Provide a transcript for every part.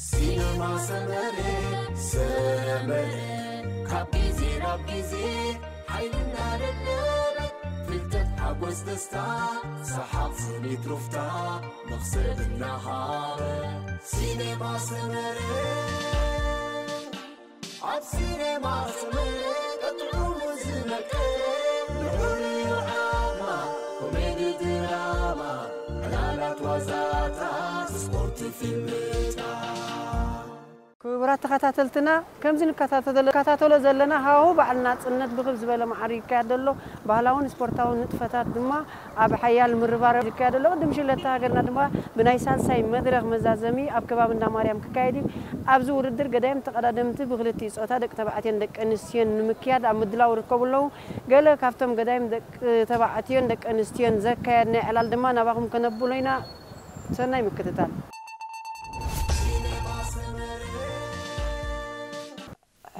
ሲነማ ሰመረ ሰመረ ካብ ግዜ ናብ ግዜ ሓይልና ደለበ ፍልጠት ሓጎስ ደስታ ሰሓቕ ስኒት ሩፍታ መኽሰብ እናሃበ ሲነማ ሰመረ ኣብ ሲነማ ሰመረ ቀጥዑ ዝመቀረ ልዑል ዓማ ኮሜዲ ድራማ ዕላላት ዋዛታት ስፖርት ፊልምታ ክቡራት ተኸታተልትና ከምዚ ንከታተሎ ዘለና ሃሁ በዓል ናጽነት ብኽብ ዝበለ መዓር ይካየድ ዘሎ ባህላውን ስፖርታውን ንጥፈታት ድማ ኣብ ሓያል ምርባረ ይካየድ ኣሎ። ቅድም ሽለታ ሃገርና ድማ ብናይ ሳልሳይ መድረኽ መዛዘሚ ኣብ ከባቢ እንዳ ማርያም ክካየድ እዩ። ኣብዚ ውድድር ገዳይም ተቐዳደምቲ ብክልቲኡ ጾታ ደቂ ተባዕትዮን ደቂ ኣንስትዮን ንምክያድ ኣብ ምድላው ይርከቡ ኣለዉ። ገለ ካብቶም ገዳይም ደቂ ተባዕትዮን ደቂ ኣንስትዮን ዘካየድናዮ ዕላል ድማ ናባኹም ከነብሎ ኢና። ሰናይ ምክትታል።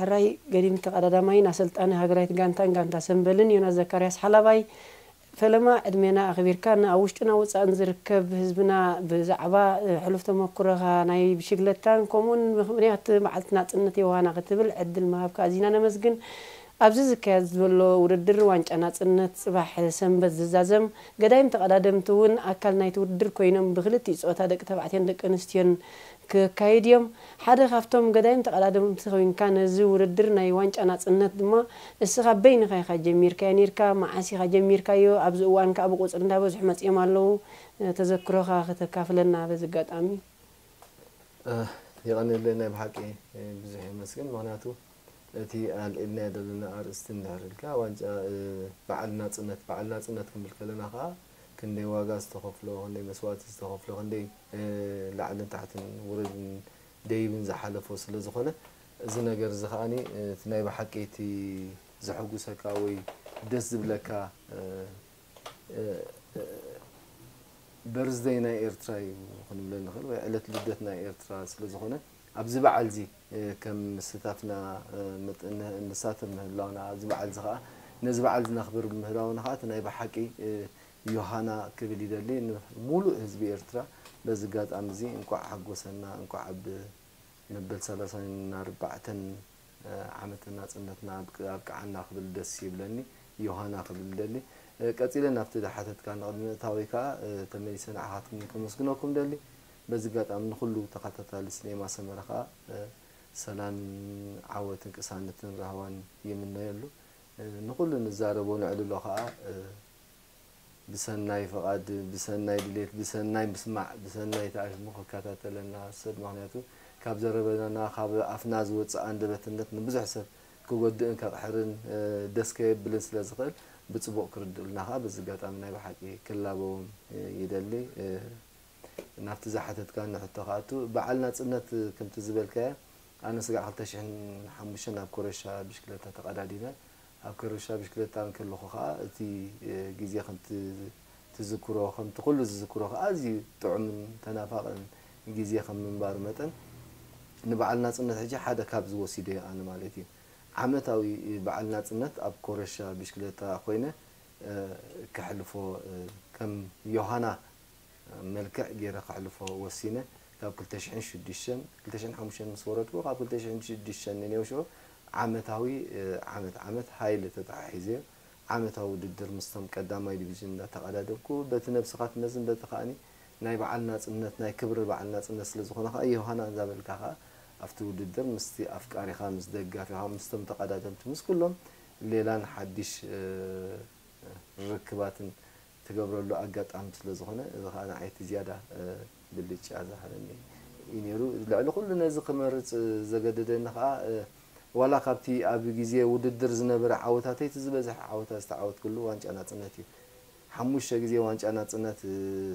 ሕራይ ገዲም ተቐዳዳማይን ኣሰልጣኒ ሃገራዊት ጋንታን ጋንታ ሰምበልን ዮናስ ዘካርያስ ሓላባይ። ፈለማ ዕድሜና ኣኽቢርካና ኣብ ውሽጥና ወጻእን ዝርከብ ህዝብና ብዛዕባ ሕሉፍ ተመኩሮኻ ናይ ብሽግለታን ከምኡን ምኽንያት መዓልቲ ናጽነት ዮሃና ክትብል ዕድል ምሃብካ ኣዚና ነመስግን። ኣብዚ ዝካየድ ዘሎ ውድድር ዋንጫ ናጽነት ጽባሕ ሰንበት ዝዛዘም ገዳይም ተቐዳደምቲ እውን ኣካል ናይቲ ውድድር ኮይኖም ብክልቲኡ ጾታ ደቂ ተባዕትዮን ደቂ ኣንስትዮን ክካየድ እዮም። ሓደ ካብቶም ገዳይም ተቐዳደምቲ ኮይንካ ነዚ ውድድር ናይ ዋንጫ ናጽነት ድማ እስኻ በይንኻ ኢኻ ጀሚርካዮ ኔርካ። መዓስ ኢኻ ጀሚርካዮ? ኣብዚ እዋን ከኣ ብቁጽሪ እንዳበዝሑ መጺኦም ኣለዉ። ተዘክሮኻ ከተካፍለና በዚ ኣጋጣሚ። የቐንየለይ ናይ ብሓቂ ብዙሕ የመስግን። ምኽንያቱ እቲ ኣልዒልናዮ ዘለና ኣርእስቲ እንድሕር ኢልካ ዋንጫ በዓል ናጽነት በዓል ናጽነት ክንብል ከለና ከኣ ክንደይ ዋጋ ዝተኸፍሎ ክንደይ መስዋእቲ ዝተኸፍሎ ክንደይ ላዕልን ታሕትን ውርድን ደይብን ዝሓለፎ ስለ ዝኾነ እዚ ነገር እዚ ከኣ እቲ ናይ ብሓቂ እቲ ዘሐጉሰካ ወይ ደስ ዝብለካ በርዝደይ ናይ ኤርትራ እዩ ክንብሎ ንኽእል ወይ ዕለት ልደት ናይ ኤርትራ ስለ ዝኾነ ኣብዚ በዓል እዚ ከም ምስታፍና ንሳተፍ ምህላውና ኣብዚ በዓል እዚ ከዓ ነዚ በዓል እዚ ነኽብር ምህላውና ከዓ እቲ ናይ ብሓቂ ዮሃና ክብል ይደሊ ንሙሉእ ህዝቢ ኤርትራ በዚ ኣጋጣሚ እዚ እንኳዕ ሓጎሰና እንኳዕ ኣብ መበል ሰላሳን ኣርባዕተን ዓመተ ናጽነትና ኣብቅዓና ክብል ደስ ይብለኒ ዮሃና ክብል ደሊ ቀጺለ ናብቲ ዝሓተትካ ንቕድሚ ምእታወይ ከኣ ተመሊሰ ንዓኻትኩም ከመስግነኩም ደሊ በዚ ኣጋጣሚ ንኹሉ ተኸታታሊ ሲኔማ ሰመረ ከኣ ሰላም ዓወትን ቅሳነትን ራህዋን ይምነየሉ ንኹሉ ንዛረቦ ንዕልሎ ከኣ ብሰናይ ፍቓድ፣ ብሰናይ ድሌት፣ ብሰናይ ምስማዕ፣ ብሰናይ ተኣሽሙ ክከታተለና ሰብ ምኽንያቱ ካብ ዘረበና ካብ ኣፍና ዝወፅእ ኣንደበትነት ንብዙሕ ሰብ ክጎድእን ከቕሕርን ደስ ከየብልን ስለ ዝኽእል ብፅቡቕ ክርድኡልና ከዓ በዚ ኣጋጣሚ ናይ ብሓቂ ክላበዎም ይደሊ። ናብቲ ዝሓተትካኒ ሕቶ ክኣቱ በዓል ናፅነት ከምቲ ዝበልካዮ ኣነ ስጋዕ ክልተ ሽሕን ሓሙሽተን ኣብ ኮረሻ ብሽክለታ ተቐዳዲመ ኣብ ኮረሻ ብሽክለታ እንከለኹ ከዓ እቲ ግዜ ከምቲ ትዝክሮ ከምቲ ኩሉ ዝዝክሮ ከዓ ኣዝዩ ጥዑምን ተናፋቕን ግዜ ከም ምንባሩ መጠን ንበዓል ናፅነት ሕጂ ሓደ ካብዚ ወሲደዮ ኣነ ማለት እዩ ዓመታዊ በዓል ናፅነት ኣብ ኮረሻ ብሽክለታ ኮይነ ከሕልፎ ከም ዮሃና መልክዕ ገይረ ከሕልፎ ወሲነ ካብ ክልተ ሽሕን ሽዱሽተን ክልተ ሽሕን ሓሙሽተን ምስ ወረድኩ ካብ ክልተ ሽሕን ሽዱሽተን ንኔው ሽዑ ዓመታዊ ዓመት ዓመት ሃይለ ተተሓሒዘዮ ዓመታዊ ውድድር ምስቶም ቀዳማይ ዲቪዥን እንዳተቐዳደምኩ በቲ ነብስኻ ትመዝን በቲ ከኣኒ ናይ በዓል ናፅነት ናይ ክብሪ በዓል ናፅነት ስለ ዝኾነ ከዓ ዮሃና እንዳበልካ ከዓ ኣብቲ ውድድር ምስቲ ኣፍቃሪኻ ምስ ደጋፊኻ ምስቶም ተቐዳደምቲ ምስ ኩሎም ሌላን ሓድሽ ርክባትን ትገብረሉ ኣጋጣሚ ስለ ዝኾነ እዚ ከዓ ንዓይ እቲ ዝያዳ ብልጫ ዝሃበኒ እዩ ነይሩ። ልዕሊ ኩሉ ነዚ ክመርፅ ዘገደደኒ ከዓ ዋላ ካብቲ ኣብ ግዜ ውድድር ዝነበረ ዓወታተይ እቲ ዝበዝሐ ዓወታት ዝተዓወትኩሉ ዋንጫ ናፅነት እዩ። ሓሙሽተ ግዜ ዋንጫ ናፅነት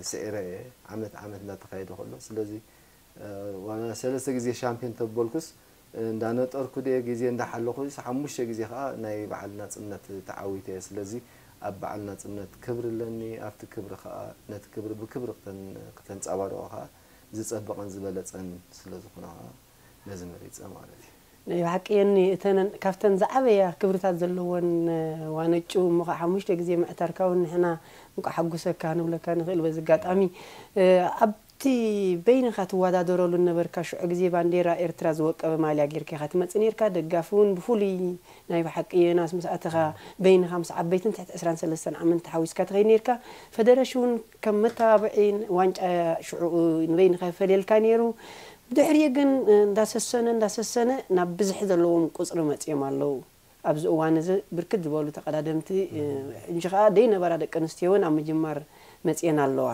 ስዒረ እየ ዓመት ዓመት እናተኻየደ ከሎ። ስለዚ ዋላ ሰለስተ ግዜ ሻምፒዮን ተበልኩስ እንዳነጠርኩ ድየ ግዜ እንዳሓለኹ ሓሙሽተ ግዜ ከዓ ናይ በዓል ናፅነት ተዓዊተ እየ። ስለዚ ኣብ በዓል ናፅነት ክብሪ ኣለኒ። ኣብቲ ክብሪ ከዓ ነቲ ክብሪ ብክብሪ ክተንፃባርቆ ከዓ ዝፀበቐን ዝበለፀን ስለ ዝኾነ ከዓ ነዚ መሪፀ ማለት እዩ። ናይ ብሓቂ የኒ እተን ካብተን ዝዓበያ ክብርታት ዘለወን ዋንጭው እሞ ከዓ ሓሙሽተ ግዜ ምዕታርካ እውን ንሕና እንቋዕ ሓጎሰካ ክንብለካ ንኽእል በዚ ኣጋጣሚ ኣብቲ እቲ በይንኻ ትወዳደረሉ ነበርካ ሽዑ ግዜ ባንዴራ ኤርትራ ዝወቀበ ማልያ ጌርካ ኢኻ ትመጽእ ኔርካ። ደጋፊ እውን ብፍሉይ ናይ ብሓቂ ዮናስ ምስ ኣተኻ በይንኻ ምስ ዓበይትን ትሕቲ ዕስራን ሰለስተን ዓመት ተሓዊስካ ትኸይድ ኔርካ። ፈደረሽን እውን ከም መተባብዒ ዋንጫ ሽዑ ንበይንኻ ይፈልየልካ ነይሩ። ብድሕሪኡ ግን እንዳሰሰነ እንዳሰሰነ ናብ ብዝሒ ዘለዎም ቁጽሪ መጽዮም ኣለዉ። ኣብዚ እዋን እዚ ብርክት ዝበሉ ተቐዳደምቲ ሕጂ ኸኣ ደይነበራ ደቂ ኣንስትዮ እውን ኣብ ምጅማር መጽየን ኣለዋ።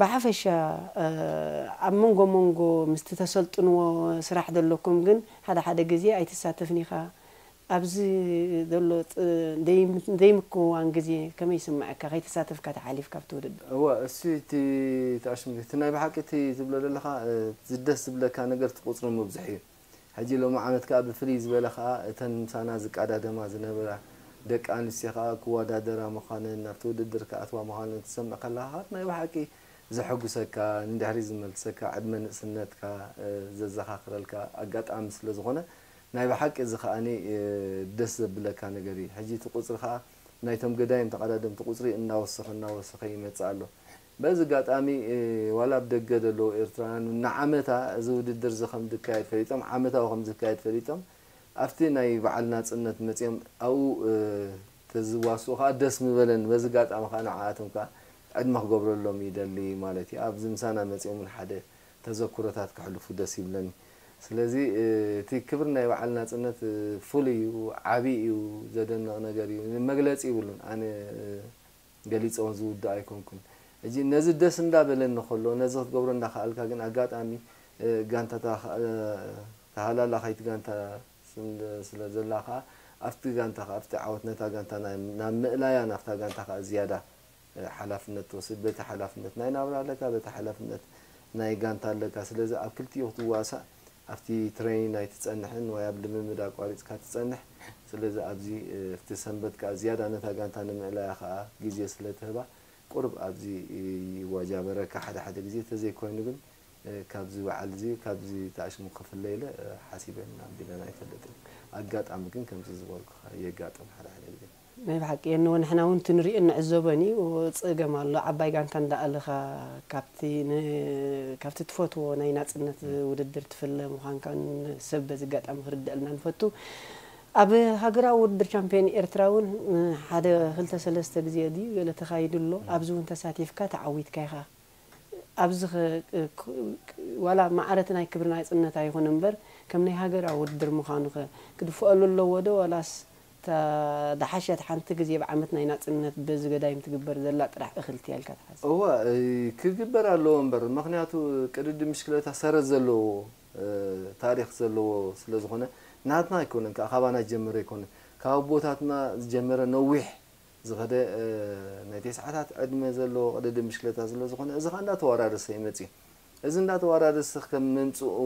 ብሓፈሻ ኣብ መንጎ መንጎ ምስቲ ተሰልጥንዎ ስራሕ ዘለኩም ግን ሓደ ሓደ ግዜ ኣይትሳተፍን ኢኻ። ኣብዚ ዘሎ ዘይምክዋን ግዜ ከመይ ይስምዐካ ከይተሳተፍካ ተሓሊፍካ ኣብቲ ውድድር? እወ፣ እሱ እቲ ተኣሽሙ እቲ ናይ ብሓቂ እቲ ትብሎ ዘለኻ ዝደስ ዝብለካ ነገር እቲ ቁፅሪ ምብዝሕ እዩ። ሕጂ ሎሚ ዓመት ከኣ ብፍልይ ዝበለ ከኣ እተን ምሳና ዝቃዳደማ ዝነበራ ደቂ ኣንስትዮ ከኣ ክወዳደራ ምዃነን ናብቲ ውድድር ክኣትዋ ምዃነን ትሰምዕ ከለኻ ከኣ ናይ ብሓቂ ዘሐጉሰካ ንድሕሪት ዝመልሰካ ዕድመ ንእስነትካ ዘዘኻኽረልካ ኣጋጣሚ ስለ ዝኾነ ናይ ብሓቂ እዚ ከኣ ደስ ዘብለካ ነገር እዩ። ሕጂ እቲ ቁጽሪ ከኣ ናይቶም ገዳይም ተቐዳደምቲ ቁጽሪ እናወሰኸ እናወሰኸ ይመጽእ ኣሎ። በዚ ኣጋጣሚ ዋላ ኣብ ደገ ዘለዉ ኤርትራውያን ንዓመታ እዚ ውድድር እዚ ከም ዝካየድ ፈሊጦም ዓመታዊ ከም ዝካየድ ፈሊጦም ኣብቲ ናይ በዓል ናጽነት መጺኦም ኣብኡ ተዝዋስኡ ከኣ ደስ ምበለን። በዚ ኣጋጣሚ ከኣ ንዓኣቶም ከኣ ዕድመ ክገብረሎም ይደሊ ማለት እዩ። ኣብዚ ምሳና መጺኦም እውን ሓደ ተዘክሮታት ከሕልፉ ደስ ይብለኒ። ስለዚ እቲ ክብሪ ናይ በዓል ናጽነት ፍሉይ እዩ፣ ዓቢ እዩ፣ ዘደንቕ ነገር እዩ። መግለጺ ይብሉን። ኣነ ገሊጸ እውን ዝውድእ ኣይኮንኩን። ሕጂ ነዚ ደስ እንዳበለኒ ከሎ ነዚ ክትገብሮ እንዳኸኣልካ ግን ኣጋጣሚ ጋንታታ ተሃላላኻይት ጋንታ ስለ ዘላ ከኣ ኣብቲ ጋንታ ከኣ ኣብቲ ዓወት ነታ ጋንታ ናብ ምእላያ ናብታ ጋንታ ከኣ ዝያዳ ሓላፍነት ትወስድ። በቲ ሓላፍነት ናይ ናብራ ኣለካ፣ በቲ ሓላፍነት ናይ ጋንታ ኣለካ። ስለዚ ኣብ ክልቲኡ ክትዋሳእ ኣብቲ ትሬኒንግ ኣይትጸንሕን ወይ ኣብ ልምምድ ኣቋሪጽካ ትጸንሕ። ስለዚ ኣብዚ ኣብቲ ሰንበት ከኣ ዝያዳ ነታ ጋንታ ንምእላያ ከኣ ግዜ ስለ ትህባ ቁሩብ ኣብዚ ይዋጃበረካ ሓደ ሓደ ግዜ ተዘይኮይኑ ግን ካብዚ በዓል እዚ ካብዚ ተኣሽሙ ክፍለ ኢለ ሓሲበን ኣቢለን ኣይፈልጥን። ኣጋጣሚ ግን ከምዚ ዝበልኩኻ የጋጥም ሓደ ሓደ ግዜ። ናይ ብሓቂ የንወ ንሕና እውን ትንሪኦ ንዕዘቦን እዩ። ጸገም ኣሎ። ዓባይ ጋንታ እንዳኣለኻ ካብቲ ን- ካብቲ ትፈትዎ ናይ ናጽነት ውድድር ትፍለ ምዃንካ ንሰብ በዚ ኣጋጣሚ ክርድአልና ንፈቱ። ኣብ ሃገራዊ ውድድር ቻምፒዮን ኤርትራ እውን ሓደ ክልተ ሰለስተ ግዜ ድዩ ገለ ተኻይዱ ኣሎ። ኣብዚ እውን ተሳቲፍካ ተዓዊትካ ኢኻ። ኣብዚ ኸ ዋላ ማዕረ እቲ ናይ ክብሪ ናጽነት ኣይኹን እምበር ከም ናይ ሃገራዊ ውድድር ምዃኑ ኸ ክድፍኣሉ ኣለዎ ዶ ዋላስ እታ ዝሓሸት ሓንቲ ግዜ ብዓመት ናይ ናጽነት በዚ ገዳይም ትግበር ዘላ ጥራሕ እኽልቲ እያ ኢልካ ትሓስብ? እወ ክግበር ኣለዎ እምበር ምኽንያቱ ቅድድም ብሽክለታ ሰረት ዘለዎ ታሪኽ ዘለዎ ስለ ዝኾነ ናትና ኣይኮነን ከዓ ካባና ዝጀመረ ኣይኮነን ካብ ኣቦታትና ዝጀመረ ነዊሕ ዝኸደ ናይ ተስዓታት ዕድመ ዘለዎ ቅድድም ብሽክለታ ስለ ዝኾነ እዚ ከዓ እንዳተወራረሰ ይመፅእ እዩ። እዚ እንዳተወራረሰ ከም ምምፅኡ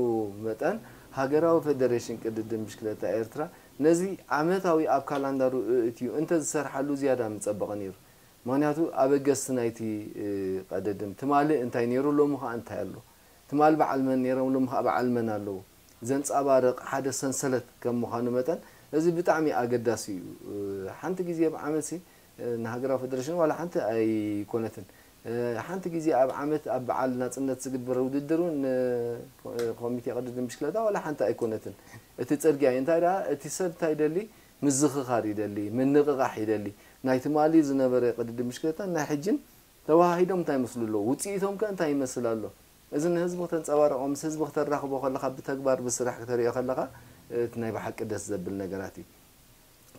መጠን ሃገራዊ ፌደሬሽን ቅድድም ብሽክለታ ኤርትራ ነዚ ዓመታዊ ኣብ ካላንዳሩ እእትዩ እንተዝሰርሓሉ ዝያዳ ምፀበቐ ነይሩ። ምኽንያቱ ኣበገስቲ ናይቲ ቅድድም ትማሊ እንታይ ነይሩ ሎሚ ከዓ እንታይ ኣሎ ትማል በዓል መን ነይሮም ሎም ከዓ በዓል መን ኣለዉ ዘንፃባርቕ ሓደ ሰንሰለት ከም ምዃኑ መጠን እዚ ብጣዕሚ ኣገዳሲ እዩ። ሓንቲ ግዜ ኣብ ዓመት ሲ ንሃገራዊ ፌደሬሽን ዋላ ሓንቲ ኣይኮነትን። ሓንቲ ግዜ ኣብ ዓመት ኣብ በዓል ናፅነት ዝግበር ውድድር እውን ንኮሚቴ ቅድድም ብሽክለታ ዋላ ሓንቲ ኣይኮነትን። እቲ ፅርግያ እዩ። እንታይ ደኣ እቲ ሰብ እንታይ ይደሊ ምዝኽኻር ይደሊ፣ ምንቕቓሕ ይደሊ። ናይ ትማሊ ዝነበረ ቅድድም ብሽክለታን ናይ ሕጅን ተወሃሂዶም እንታይ ይመስሉ ኣለዉ? ውፅኢቶም ከ እንታይ ይመስል ኣሎ? እዚ ንህዝቢ ክተንፀባርቆ፣ ምስ ህዝቢ ክተራኽቦ ከለኻ፣ ብተግባር ብስራሕ ክተሪኦ ከለኻ እቲ ናይ ብሓቂ ደስ ዘብል ነገራት እዩ።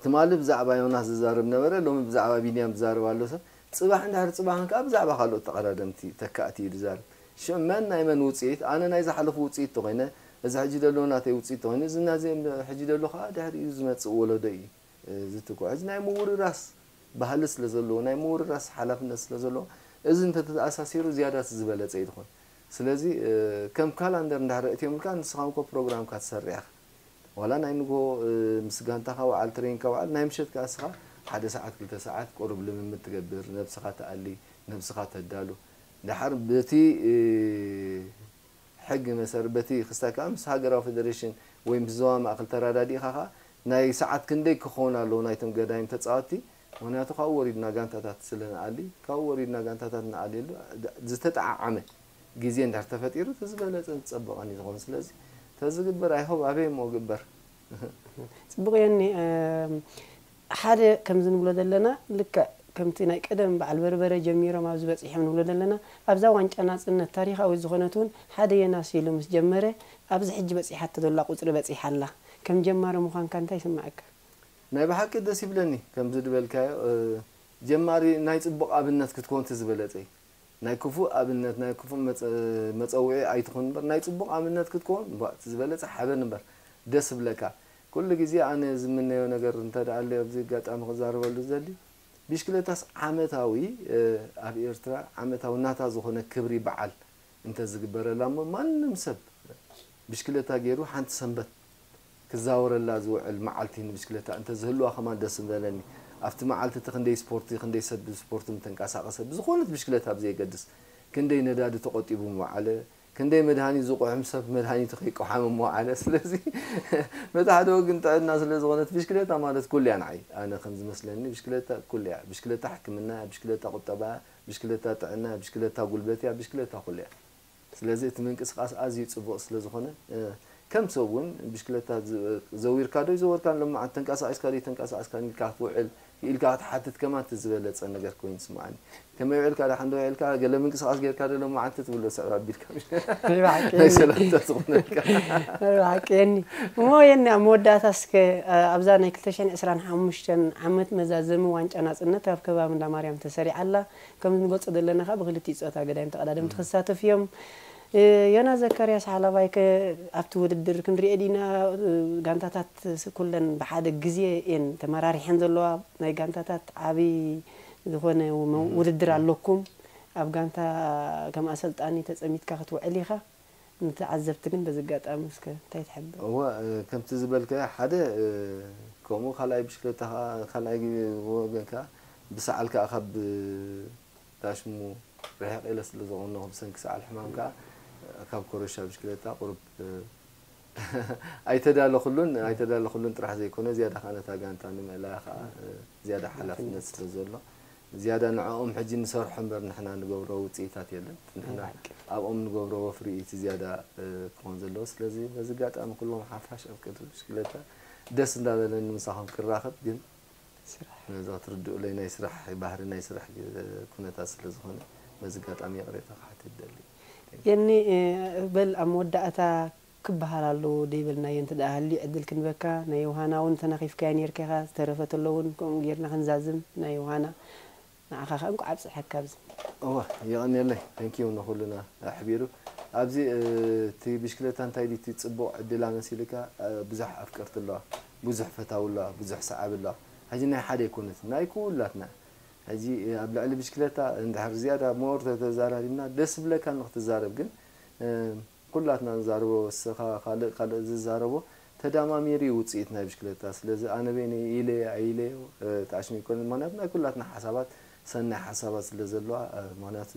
ትማሊ ብዛዕባ ዮናስ ዝዛረብ ነበረ፣ ሎሚ ብዛዕባ ቢንያም ዝዛረብ ኣሎ ሰብ፣ ፅባሕ እንድሕር ፅባሕን ከዓ ብዛዕባ ካልኦት ተቐዳደምቲ ተካእቲ እዩ ዝዛረብ። ሽዑ መን ናይ መን ውፅኢት፣ ኣነ ናይ ዝሓለፉ ውፅኢት ተኾይነ፣ እዚ ሕጂ ዘለዎ ናተይ ውፅኢት ተኾይኑ፣ እዚ ናዚ ሕጂ ዘሎ ከዓ ድሕሪኡ ዝመፅእ ወለዶ እዩ። ዝትኩ ሕዚ ናይ ምውርራስ ባህሊ ስለ ዘለዎ ናይ ምውርራስ ሓላፍነት ስለ ዘለዎ እዚ እንተተኣሳሲሩ ዝያዳ ዝበለፀ እዩ ዝኮን። ስለዚ ከም ካላንደር እንዳሕረ እትዮም ኢልካ ንስኻ እንኮ ፕሮግራምካ ትሰርሕ ኢኻ። ዋላ ናይ ንጎ ምስ ጋንታኻ ወዓል ትሬኒንካ ወዓል ናይ ምሸት ከዓ እስኻ ሓደ ሰዓት ክልተ ሰዓት ቁሩብ ልምምድ ትገብር፣ ነብስኻ ትኣሊ፣ ነብስኻ ተዳሉ። ደሓር በቲ ሕጊ መሰር በቲ ክስታይ ከዓ ምስ ሃገራዊ ፌደሬሽን ወይ ምስ ዞባ ማእከል ተራዳዲእካ ከዓ ናይ ሰዓት ክንደይ ክኸውን ኣለዎ ናይቶም ገዳይም ተፃወትቲ ምክንያቱ ካብኡ ወሪድና ጋንታታት ስለ ንኣሊ ካብኡ ወሪድና ጋንታታት ንኣልየሉ ዝተጠዓዓመ ግዜ እንድሕር ተፈጢሩ እቲ ዝበለጸ ዝጸበቐን እዩ ዝኾን። ስለዚ ተዝግበር ኣይሆብ ኣበይ እሞ ግበር። ጽቡቕ እዮኒ። ሓደ ከምዚ ንብሎ ዘለና ልክዕ ከምቲ ናይ ቀደም በዓል በርበረ ጀሚሮም ኣብዚ በጺሖም ንብሎ ዘለና ኣብዛ ዋንጫ ናጽነት ታሪኻዊት ዝኾነት እውን ሓደ ዮናስ ኢሉ ምስ ጀመረ ኣብዚ ሕጂ በጺሓቶ ዘላ ቁጽሪ በጺሓ ኣላ። ከም ጀማሪ ምዃንካ እንታይ ይስምዓካ? ናይ ብሓቂ ደስ ይብለኒ ከምዚ ዝበልካዮ ጀማሪ ናይ ጽቡቕ ኣብነት ክትኮን እቲ ዝበለጸ እዩ። ናይ ክፉእ ኣብነት ናይ ክፉእ መጸውዒ ኣይትኹን እምበር ናይ ጽቡቕ ኣብነት ክትኮን እቲ ዝበለጸ ሓበን እምበር ደስ ይብለካ። ኩሉ ግዜ ኣነ ዝምነዮ ነገር እንተ ደኣ ኣሎ ኣብዚ ኣጋጣሚ ክዛረበሉ ዝደሊ ብሽክለታስ ዓመታዊ ኣብ ኤርትራ ዓመታዊ ናታ ዝኾነ ክብሪ በዓል እንተ ዝግበረላ እሞ ማንም ሰብ ብሽክለታ ገይሩ ሓንቲ ሰንበት ክዛወረላ ዝውዕል መዓልቲ ንብሽክለታ እንተ ዝህልዋ ከማን ደስ ምበለኒ። ኣብቲ መዓልቲ እቲ ክንደይ ስፖርቲ ክንደይ ሰብ ብስፖርት ምተንቀሳቐሰ ብዝኾነት ብሽክለታ ብዘየገድስ ክንደይ ነዳዲ ተቖጢቡ ምወዓለ፣ ክንደይ መድሃኒት ዝቑሕም ሰብ መድሃኒቱ ከይቆሓመ ምወዓለ። ስለዚ በቲ ሓደ ወግን ጥዕና ስለ ዝኾነት ብሽክለታ ማለት ኩሉ እያ ንዓይ። ኣነ ከም ዝመስለኒ ብሽክለታ ኩሉ እያ። ብሽክለታ ሕክምና እያ፣ ብሽክለታ ቁጠባ እያ፣ ብሽክለታ ጥዕና እያ፣ ብሽክለታ ጉልበት እያ፣ ብሽክለታ ኩሉ እያ። ስለዚ እቲ ምንቅስቃስ ኣዝዩ ጽቡቕ ስለ ዝኾነ ከም ሰብ እውን ብሽክለታ ዘዊርካ ዶ ይዘወርካን ሎማዓንቲ ተንቀሳቒስካ ዶ ይተንቀሳቐስካን ኢልካ ክትውዕል ኢልካ ክትሓትት ከማን እቲ ዝበለጸ ነገር ኮይኑ ይስምዓኒ። ከመይ ውዒልካ ደሓን ዶ ውዒልካ ገለ ምንቅስቃስ ጌርካ ዶ ሎማዓንቲ ትብሎ ስዕብ ኣቢልካ ናይ ሰላምታ ዝኾነልካ። ብሓቂ የኒ። እሞ የኒ ኣብ መወዳእታ እስከ ኣብዛ ናይ ክልተ ሽሕን ዕስራን ሓሙሽተን ዓመት መዛዘሚ ዋንጫ ናጽነት ኣብ ከባቢ እንዳ ማርያም ተሰሪዓ ኣላ። ከም እንገልጾ ዘለና ከኣ ብክልቲኡ ጾታ ገዳይም ተቐዳደምቲ ክሳተፉ እዮም። ዮናስ ዘካርያስ ሓላባይ ከ ኣብቲ ውድድር ክንሪኦ ዲና ጋንታታት ኩለን ብሓደ ግዜ እየን ተመራሪሐን ዘለዋ ናይ ጋንታታት ዓቢ ዝኾነ ውድድር ኣለኩም ኣብ ጋንታ ከም ኣሰልጣኒ ተጸሚትካ ክትውዕል ኢኻ ንተዓዘብቲ ግን በዚ ኣጋጣሚ እስከ እንታይ ትሕብር? እወ ከምቲ ዝበልካዮ ሓደ ከምኡ ካልኣይ ብሽክለታ ከዓ ካልኣይ ወገን ከዓ ብሰዓል ከዓ ካብ ታሽሙ ርሕቕ ኢለ ስለ ዝቐነኹ ብሰንኪ ሰዓል ሕማም ከዓ ካብ ኮረሻ ብሽክለታ ቁሩብ ኣይተዳለኹሉን ኣይተዳለኹሉን ጥራሕ ዘይኮነ ዝያዳ ከዓ ነታ ጋንታ ንምእላያ ከዓ ዝያዳ ሓላፍነት ስለ ዘሎ ዝያዳ ንዕኦም ሕጂ ንሰርሖ እምበር ንሕና ንገብሮ ውፅኢታት የለን። ንሕና ኣብኦም ንገብሮ ወፍሪ እዩ እቲ ዝያዳ ክኾን ዘለዎ። ስለዚ በዚ ኣጋጣሚ ኩሎም ሓፋሽ ኣብ ቅድሪ ብሽክለታ ደስ እንዳበለኒ ምሳኹም ክራኸብ ግን ነዛ ትርድኡለይ ናይ ስራሕ ባህሪ ናይ ስራሕ ኩነታት ስለ ዝኾነ በዚ ኣጋጣሚ ይቕሬታ ክሓትት ይደሊ። የኒ በል ኣብ መወዳእታ ክበሃል ኣለዎ ደይበልናዮ እንተ ደኣ ሃልዩ ዕድል ክንበካ ናይ ዮሃና እውን ተናኺፍካዮ ነይርካ ኢኻ ዝተረፈ ተሎ እውን ከምኡ ጌርና ክንዛዝም ናይ ዮሃና ንዓኻ ከኣ እንቋዕ ኣብጽሐካ ኣብዚ። እወ የቐንየለይ thank you ንኹልና ኣሕቢሩ ኣብዚ እቲ ብሽክለታ እንታይ ድዩ እቲ ጽቡቕ ዕድል ኣመሲልካ ብዙሕ ኣፍቀርቲ ኣለዋ ብዙሕ ፈታዊ ኣለዋ ብዙሕ ሰዓቢ ኣለዋ ሕጂ ናይ ሓደ ኣይኮነትን ናይ ኩላትና ሕጂ ኣብ ልዕሊ ብሽክለታ እንድሕር ዝያዳ more ተተዛራሪብና ደስ ይብለካ ንክትዛረብ ግን ኩላትና ንዛረቦ ወስኻ ካልእ ካልእ ዝዛረቦ ተዳማሚሩ እዩ ውፅኢት ናይ ብሽክለታ ስለዚ ኣነ በይነይ ኢለዮ ኣይለዮ ተኣሽሙ ኣይኮነን ምክንያቱ ናይ ኩላትና ሓሳባት ሰናይ ሓሳባት ስለ ዘለዋ ምክንያቱ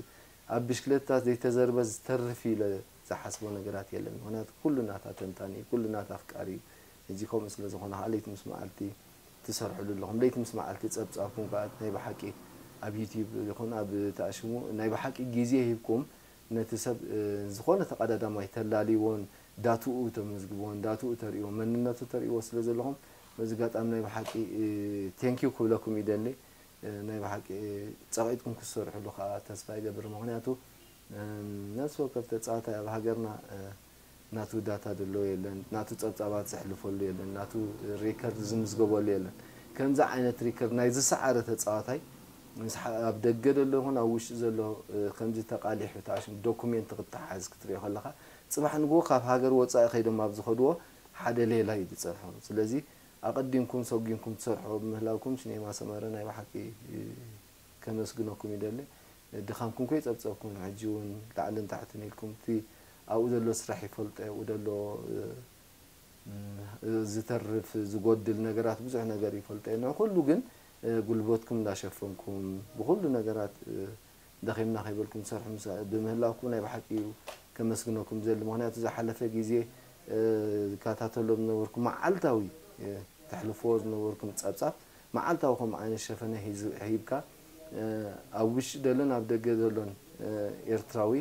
ኣብ ብሽክለታ ዘይተዘርበ ዝተርፍ እዩ ኢለ ዝሓስቦ ነገራት የለን ምክንያቱ ኩሉ ናታ ተንታኒ እዩ ኩሉ ናታ ኣፍቃሪ እዩ ሕጂ ከምኡ ስለ ዝኾነ ከዓ ለይቲ ምስ መዓልቲ ትሰርሕሉ ኣለኹም ለይቲ ምስ መዓልቲ ፀብፃብኩም ከዓ ናይ ብሓቂ ኣብ ዩትዩብ ይኹን ኣብ ተኣሽሙ ናይ ብሓቂ ግዜ ሂብኩም ነቲ ሰብ ዝኾነ ተቐዳዳማይ ተላልይዎን ዳትኡ ተመዝግብዎን ዳትኡ ተርእይዎ መንነቱ ተርእይዎ ስለ ዘለኹም በዚ ኣጋጣሚ ናይ ብሓቂ ቴንኪው ክብለኩም ይደሊ ናይ ብሓቂ ፀቒጥኩም ክትሰርሕሉ ከዓ ተስፋ ይገብር ምክንያቱ ነፍሲ ወከፍ ተፃዋታይ ኣብ ሃገርና ናቱ ዳታ ዘለዎ የለን ናቱ ፀብፃባት ዘሕልፈሉ የለን ናቱ ሪከርድ ዝምዝገበሉ የለን ከምዚ ዓይነት ሪከርድ ናይ ዝሰዓረ ተፃዋታይ ምስ ኣብ ደገ ዘሎ ይኹን ኣብ ውሽጢ ዘሎ ከምዚ ተቃሊሑ ተኣሽሙ ዶኩሜንት ክተሓዝ ክትሪኦ ከለካ ፅባሕ ንግሆ ካብ ሃገር ወፃኢ ከይዶም ኣብ ዝኸድዎ ሓደ ሌላ እዩ ዝፀንሖም ስለዚ ኣቐዲምኩም ሰጒምኩም ትሰርሑ ብምህላውኩም ሽኔማ ሰመረ ናይ ብሓቂ ከመስግነኩም ይደሊ ድኻምኩም ከይፀብፀብኩም ሕጂ እውን ላዕልን ታሕትን ኢልኩም እቲ ኣብኡ ዘሎ ስራሕ ይፈልጦ ኣብኡ ዘሎ ዝተርፍ ዝጎድል ነገራት ብዙሕ ነገር ይፈልጦ እየ ንዕኹሉ ግን ጉልበትኩም እንዳሸፈንኩም ብኩሉ ነገራት ደኺምና ከይበልኩም ትሰርሑ ብምህላውኩም ናይ ብሓቂ እዩ ከመስግነኩም ዘሊ ምክንያቱ ዝሓለፈ ግዜ ዝከታተሎም ዝነበርኩም መዓልታዊ ተሕልፍዎ ዝነበርኩም ፀብፃብ መዓልታዊ ከምኡ ዓይነት ሸፈነ ሂብካ ኣብ ውሽጢ ዘሎን ኣብ ደገ ዘሎን ኤርትራዊ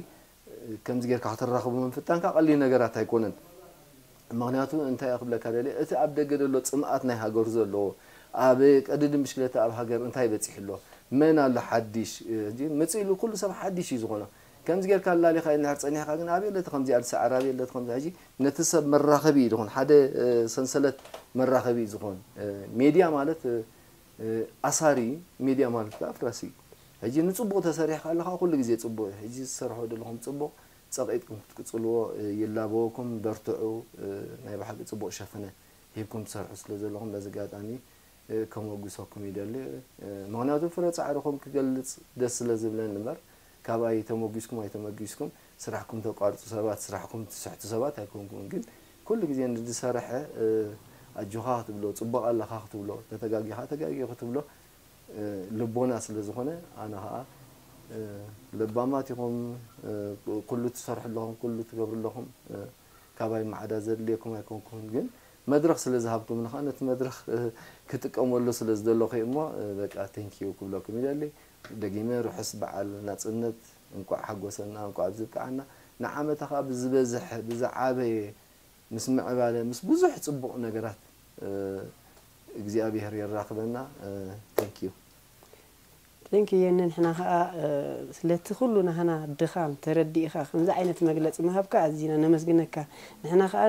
ከምዚ ጌርካ ከተራኽቦም ምፍታንካ ቀሊል ነገራት ኣይኮነን። ምኽንያቱ እንታይ ክብለካ ደልየ፣ እቲ ኣብ ደገ ዘሎ ጽምኣት ናይ ሃገሩ ዘለዎ፣ ኣብ ቀድድም ብሽክለታ ኣብ ሃገር እንታይ በጺሑ ኣሎ፣ መን ኣሎ ሓድሽ፣ ሕጂ መጺኡ ኩሉ ሰብ ሓድሽ እዩ ዝኾኖ። ከምዚ ጌርካ ኣላሊኻ እንድሕር ጸኒሕካ ግን ኣበይ ኣለቲ ከምዚኣ ትስዕር፣ ኣበይ ኣለቲ ከምዚ፣ ሕጂ ነቲ ሰብ መራኸቢ እዩ ዝኾን። ሓደ ሰንሰለት መራኸቢ እዩ ዝኾን። ሜድያ ማለት ኣሳሪ፣ ሜድያ ማለት ኣፍራሲ። ሕጂ ንጽቡቕ ተሰሪሕካ ኣለኻ ኩሉ ግዜ ጽቡቕ እዩ። ሕጂ ዝሰርሖ ዘለኹም ጽቡቕ ጸቒጥኩም ክትቅጽልዎ ይላበወኩም። በርትዑ። ናይ ብሓቂ ጽቡቕ ሸፈነ ሂብኩም ትሰርሑ ስለ ዘለኹም በዚ ኣጋጣሚ ከመጉሰኩም ይደሊ። ምኽንያቱ ፍረ ጻዕርኹም ክገልጽ ደስ ስለ ዝብለኒ እምበር፣ ካብኣይ ተመጉስኩም ኣይተመጉስኩም ስራሕኩም ተቋርጹ ሰባት፣ ስራሕኩም ትስሕቱ ሰባት ኣይኮንኩምን። ግን ኩሉ ግዜ ንዝሰርሐ ኣጆኻ ክትብሎ፣ ጽቡቕ ኣለኻ ክትብሎ፣ ተተጋጊኻ ተጋጊ ክትብሎ ልቦና ስለ ዝኾነ፣ ኣነ ኸኣ ለባማት ኢኹም፣ ኩሉ ትሰርሑ ኣለኹም፣ ኩሉ ትገብሩ ኣለኹም። ካባይ ማዕዳ ዘድልየኩም ኣይኮንኩምን፣ ግን መድረኽ ስለ ዝሃብኩምኒ ኸኣ ነቲ መድረኽ ክጥቀመሉ ስለ ዝደለኹ እሞ፣ በቃ ቴንኪዩ ክብለኩም ይደሊ። ደጊመ ርሑስ በዓል ናጽነት፣ እንቋዕ ሓጎሰና፣ እንቋዕ ኣብዚ በቃዓና። ንዓመታ ኸኣ ብዝበዝሐ፣ ብዝዓበየ፣ ምስ ምዕባለ፣ ምስ ብዙሕ ጽቡቕ ነገራት እግዚኣብሔር የራኽበና። ቴንኪዩ። ቴንኪ የኒ፣ ንሕና ኸኣ ስለቲ ኩሉ ናህና ድኻም ተረዲእኻ ከምዚ ዓይነት መግለጺ ምሃብካ ኣዚና ነመስግነካ። ንሕና ኸኣ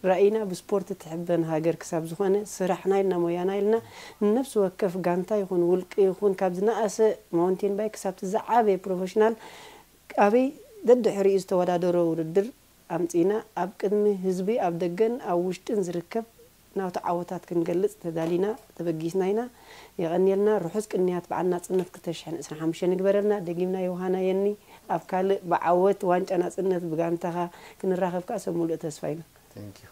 ራኢና ብስፖርት ትሕበን ሃገር ክሳብ ዝኾነ ስራሕና ኢልና ሞያና ኢልና ንነፍሲ ወከፍ ጋንታ ይኹን ውልቂ ይኹን ካብ ዝነኣሰ ማውንቴን ባይክ ክሳብ ዝዓበየ ፕሮፌሽናል ኣበይ ደድሕሪኡ ዝተወዳደሮ ውድድር ኣምጺእና ኣብ ቅድሚ ህዝቢ ኣብ ደገን ኣብ ውሽጥን ዝርከብ ናቱ ዓወታት ክንገልጽ ተዳሊና ተበጊስና ኢና። የቐንየልና። ርሑስ ቅንያት በዓል ናጽነት ክልተ ሽሕን ዕስራን ሓሙሽተን ይግበረልና። ደጊምና ዮሃና የኒ ኣብ ካልእ ብዓወት ዋንጫ ናጽነት ብጋንታኻ ክንራኸብ ከኣ ሰብ ሙሉእ ተስፋ ኢና። Thank you።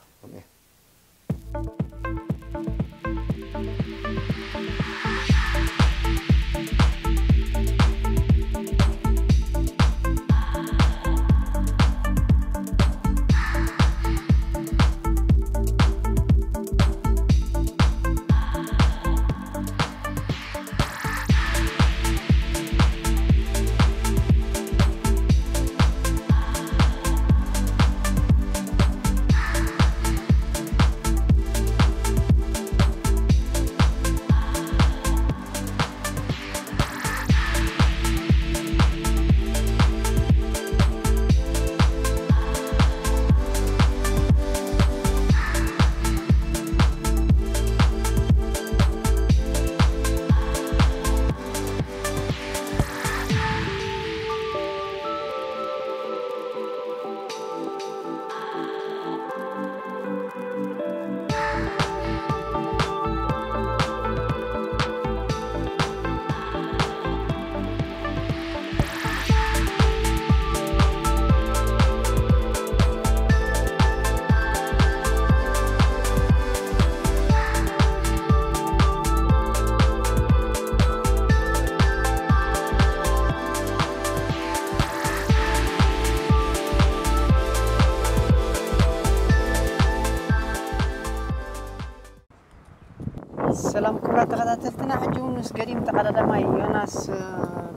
ሰላም ክቡራት ተኸታተልትና፣ ሕጂ እውን ምስ ገዲም ተቐዳዳማይ ዮናስ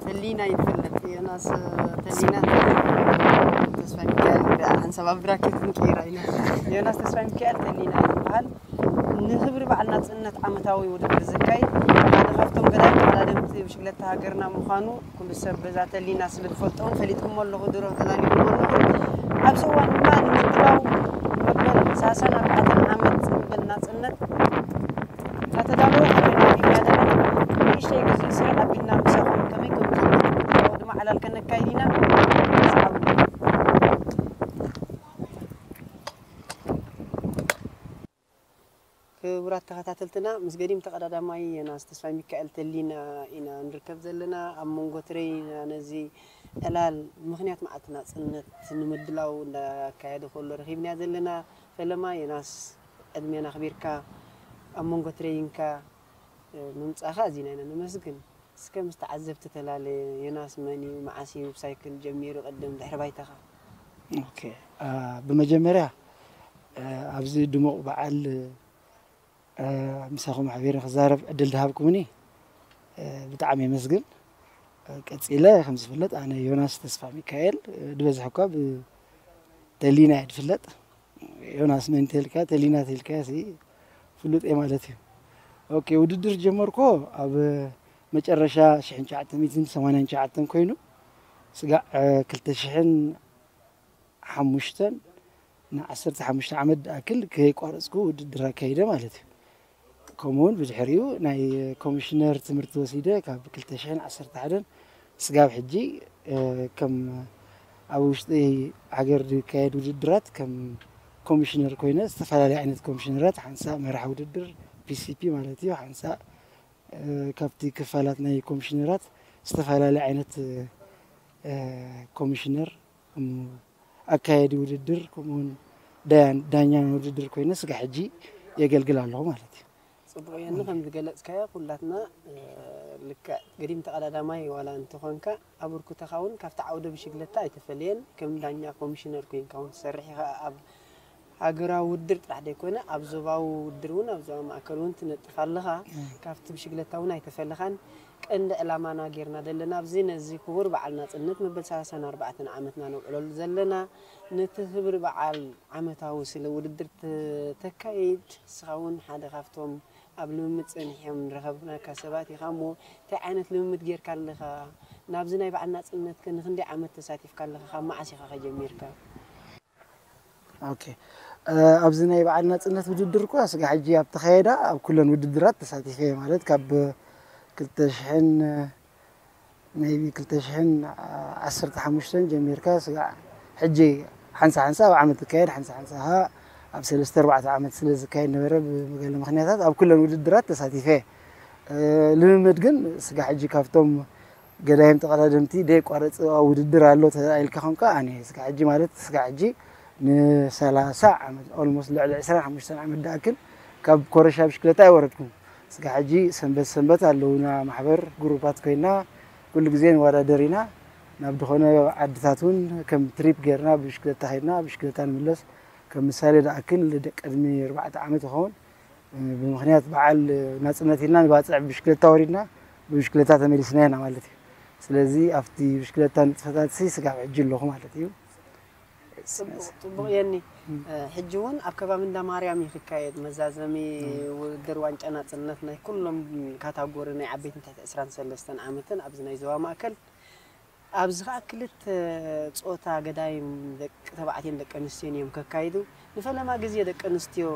ተሊና ይፈልጥ። ዮናስ ተሊና ተስፋ ሚካኤል፣ ሓንሳብ ኣብ ብራኬት ንቀይራ ኢና። ዮናስ ተስፋ ሚካኤል ተሊና ዝበሃል ንኽብሪ በዓል ናጽነት ዓመታዊ ውድድር ዘካይድ ሓደ ካብቶም ገዳይም ተቐዳደምቲ ብሽግለታ ሃገርና ምዃኑ ኩሉ ሰብ በዛ ተሊና ስለ ዝፈልጦ እውን ፈሊጥኩሞ ኣለኹ፣ ድሮ ተላሊኹሞ ኣለኹ። ኣብዚ እዋን ድማ ንምድላው መበል ሰላሳን ኣርባዕተን ዓመት ጽምብል ናጽነት እናተዳለወ ከሎ ኢና ፊልም ያደረግ። ንእሽተይ ግዜ ስርዕ ኣቢልና ምሳኹም ከመይ ከም ዝኸውን ድማ ዕላል ከነካይድ ኢና። ሰዓቡ ክቡራት ተኸታተልትና፣ ምስ ገዲም ተቐዳዳማይ ዮናስ ተስፋይ ሚካኤል ተሊና ኢና ንርከብ ዘለና። ኣብ መንጎ ትረይና ነዚ ዕላል ምኽንያት መዓልቲ ናጽነት ንምድላው እንዳካየደ ከሎ ረኺብናያ ዘለና። ፈለማ ዮናስ፣ ዕድሜና ኣኽቢርካ ኣብ መንጎ ትረይንካ ምምጻእካ ኣዚና ኢና ነመስግን። እስከ ምስ ተዓዘብቲ ተላለ። ዮናስ መን እዩ? መዓስ እዩ ብሳይክል ጀሚሩ? ቅድም ድሕሪ ባይታኻ። ኦኬ፣ አ፣ ብመጀመርያ፣ አ፣ ኣብዚ ድሙቕ በዓል፣ አ፣ ምሳኹም ሓቢረ ክዛረብ ዕድል ዝሃብኩምኒ፣ አ፣ ብጣዕሚ የመስግን። ቀጺለ ከም ዝፍለጥ ኣነ ዮናስ ተስፋ ሚካኤል፣ ድበዝሕ እኳ ብተሊና እየ ዝፍለጥ። ዮናስ መን ተልካ፣ ተሊና ተልካ ሲ ፍሉጥ እየ ማለት እዩ። ኦኬ፣ ውድድር ጀመርኮ ኣብ መጨረሻ ሽሕን ትሽዓተ ሚእትን ሰማንያን ትሽዓተን ኮይኑ፣ ስጋዕ ክልተ ሽሕን ዓሰርተ ሓሙሽተ ዓመት ዝኣክል ከይቋረጽኩ ውድድር ኣካይደ ማለት እዩ። ከምኡ እውን ብድሕሪኡ ናይ ኮሚሽነር ትምህርቲ ወሲደ ካብ ክልተ ሽሕን ዓሰርተ ሓደን ስጋብ ሕጂ፣ እ፣ ከም ኣብ ውሽጢ ሃገር ዝካየድ ውድድራት ከም ኮሚሽነር ኮይነ፣ ዝተፈላለዩ ዓይነት ኮሚሽነራት፣ ሓንሳእ መራሒ ውድድር፣ ፒ ሲ ፒ ማለት እዩ፣ ሓንሳእ፣ እ፣ ካብቲ ክፋላት ናይ ኮሚሽነራት ዝተፈላለዩ ዓይነት፣ እ፣ ኮሚሽነር፣ ከም ኣካያዲ ውድድር፣ ከምኡውን ዳያን-፣ ዳኛ ውድድር ኮይነ ስጋ ሕጂ የገልግል ኣለኹ ማለት እዩ። ጽቡቕ እየኒ። ከም ዝገለጽካዮ፣ ኩላትና፣ እ፣ ልክዕ ገዲም ተቐዳዳማይ ዋላ እንተኾንካ፣ ኣበርክቶኻ እውን ካብቲ ዓውደ ብሽግለታ ኣይተፈለየን። ከም ዳኛ ኮሚሽነር ኮይንካ እውን ትሰርሕ ኢኻ። ኣብ ሃገራዊ ውድድር ጥራሕ ዘይኮነ፣ ኣብ ዞባዊ ውድድር እውን፣ ኣብ ዞባ ማእከል እውን ትነጥፍ ኣለኻ። እም። ካብቲ ብሽግለታ እውን ኣይተፈለኻን። ቀንዲ ዕላማና ጌርና ዘለና ኣብዚ፣ ነዚ ክቡር በዓል ናጽነት መበል ሰላሳን ኣርባዕተን ዓመትና ነብዕለሉ ዘለና፣ ነቲ ክብሪ በዓል ዓመታዊ ስለ ውድድር ተ-፣ ተካይድ። ንስኻ እውን ሓደ ካብቶም ኣብ ልምምድ ጸኒሖም ንረኸብናካ ሰባት ኢኻ እሞ፣ እንታይ ዓይነት ልምምድ ጌርካ ኣለኻ? ናብዚ ናይ በዓል ናጽነትከ ንኽንደይ ዓመት ተሳቲፍካ ኣለኻ? ካብ መዓስ ኢኻ ከ ጀሚርካ? ኦኬ። እ፣ ኣብዚ ናይ በዓል ናጽነት ውድድር እኳ ስጋ ሕጂ ኣብ ተኻየዳ ኣብ ኩለን ውድድራት ተሳቲፈ እየ። ማለት ካብ ክልተ ሽሕን፣ maybe ክልተ ሽሕን ዓሰርተ ሓሙሽተን ጀሚርካ ስጋ ሕጂ ሓንሳ ሓንሳ ኣብ ዓመት ትካየድ፣ ሓንሳ ሓንሳ ኸኣ ኣብ ሰለስተ ኣርባዕተ ዓመት ስለ ዝካየድ ነበረ፣ ብገለ ምኽንያታት ኣብ ኩለን ውድድራት ተሳቲፈ እየ። እ፣ ልምምድ ግን ስጋ ሕጂ ካብቶም ገዳይም ተቐዳደምቲ ደየቋረጽ ውድድር ኣሎ ተባሂልካ ኮንካ፣ ኣነ ስጋ ሕጂ ማለት ስጋ ሕጂ ንሰላሳ ዓመት፣ almost ልዕሊ ዕስራን ሓሙሽተን ዓመት ደኣክል ካብ ኮረሻ ብሽክለታ ኣይወረድኩን። ስጋ ሕጂ ሰንበት ሰንበት ኣለውና ማሕበር፣ ግሩፓት ኮይና ኩሉ ግዜ ንወዳደር ኢና። ናብ ዝኾነ ዓድታት እውን ከም ትሪፕ ጌርና ብሽክለታ ከይድና ብሽክለታ ንምለስ። ከም ምሳሌ ደኣክል፣ ቅድሚ ኣርባዕተ ዓመት ይኸውን፣ ብምኽንያት በዓል ናጽነት ኢልና ንባጽዕ ብሽክለታ ወሪድና፣ ብብሽክለታ ተመሊስና ኢና ማለት እዩ። ስለዚ ኣብቲ ብሽክለታ ንጥፈታትሲ ስጋብ ሕጂ ኣለኹ ማለት እዩ። ጽቡቕ፣ ጽቡቕ የኒ። እም። እ፣ ሕጂ እውን ኣብ ከባቢ እንዳ ማርያም እዩ ክካየድ መዛዘሚ እም። ውድድር ዋንጫ ናጽነት ናይ ኩሎም ካታጎሪ ናይ ዓበይትን ትሕቲ ዕስራን ሰለስተን ዓመትን ኣብዚ ናይ ዞባ ማእከል። ኣብዚ ኸኣ ክልተ ጾታ ገዳይም ደቂ ተባዕትዮን ደቂ ኣንስትዮን እዮም ከካይዱ። ንፈለማ ግዜ ደቂ ኣንስትዮ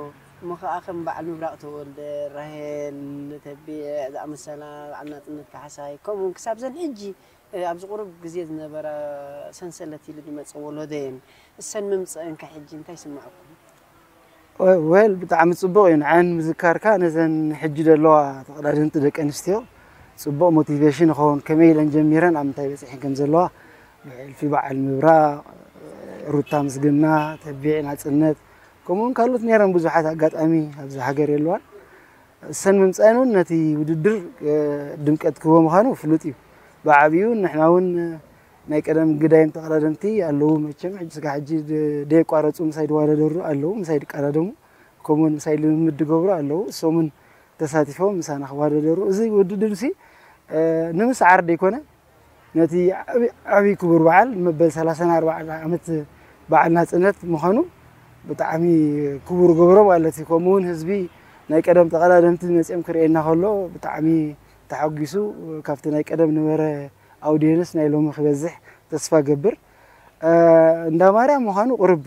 እሞ ኸኣ ከም በዓል ምብራቕ ተወልደ፣ ራሄል ተቢዕ ዝኣመሰላ፣ በዓል ናጽነት ካሕሳይ፣ ከምኡውን ክሳብ ዘን ሕጂ፣ እ፣ ኣብዚ ቁሩብ ግዜ ዝነበራ ሰንሰለት ኢሉ ዝመጸ ወለዶ እየን። እሰን ምምጸአን ከ ሕጂ እንታይ ይስምዓኩም? ወ-፣ ዌል፣ ብጣዕሚ ጽቡቕ እዩ። ንዓን ምዝካርካ ነዘን ሕጂ ዘለዋ ተቐዳደምቲ ደቂ ኣንስትዮ ጽቡቕ ሞቲቬሽን ይኸውን። ከመይ ኢለን ጀሚረን ኣብ ምንታይ በጺሐን ከም ዘለዋ፣ ብሕልፊ በዓል ምብራቕ፣ ሩታ ምስግና፣ ተቢዕ ናጽነት፣ ከምኡውን ካልኦት ነይረን ብዙሓት፣ ኣጋጣሚ ኣብዚ ሃገር የለዋን። እሰን ምምጻእን እውን ነቲ ውድድር፣ እ፣ ድምቀት ክህቦ ምዃኑ ፍሉጥ እዩ። ብዓቢኡ ንሕና እውን ናይ ቀደም ግዳይም ተቐዳደምቲ ኣለዉ። መቸም ሕጂ ስጋ ሕጂ ደ-፣ ደየቋረጹ ምሳይ ዝዋዳደሩ ኣለዉ፣ ምሳይ ዝቀዳደሙ፣ ከምኡውን ምሳይ ልምምድ ዝገብሩ ኣለዉ። እሶምን ተሳቲፎም ምሳና ክዋዳደሩ። እዚ ውድድር እዚ፣ እ፣ ንምስዓር ደይኮነ፣ ነቲ ዓቢ-፣ ዓቢ ክቡር በዓል መበል ሰላሳን ኣርባዕተን ዓመት በዓል ናጽነት ምዃኑ ብጣዕሚ ክቡር ገብሮ ማለት እዩ። ከምኡውን ህዝቢ ናይ ቀደም ተቐዳደምቲ መጺኦም ክርእየና ከሎ ብጣዕሚ ተሓጒሱ፣ ካብቲ ናይ ቀደም ነበረ ኣውዲየንስ ናይ ሎሚ ክበዝሕ ተስፋ ገብር። እ፣ እንዳ ማርያም ምዃኑ ቁሩብ፣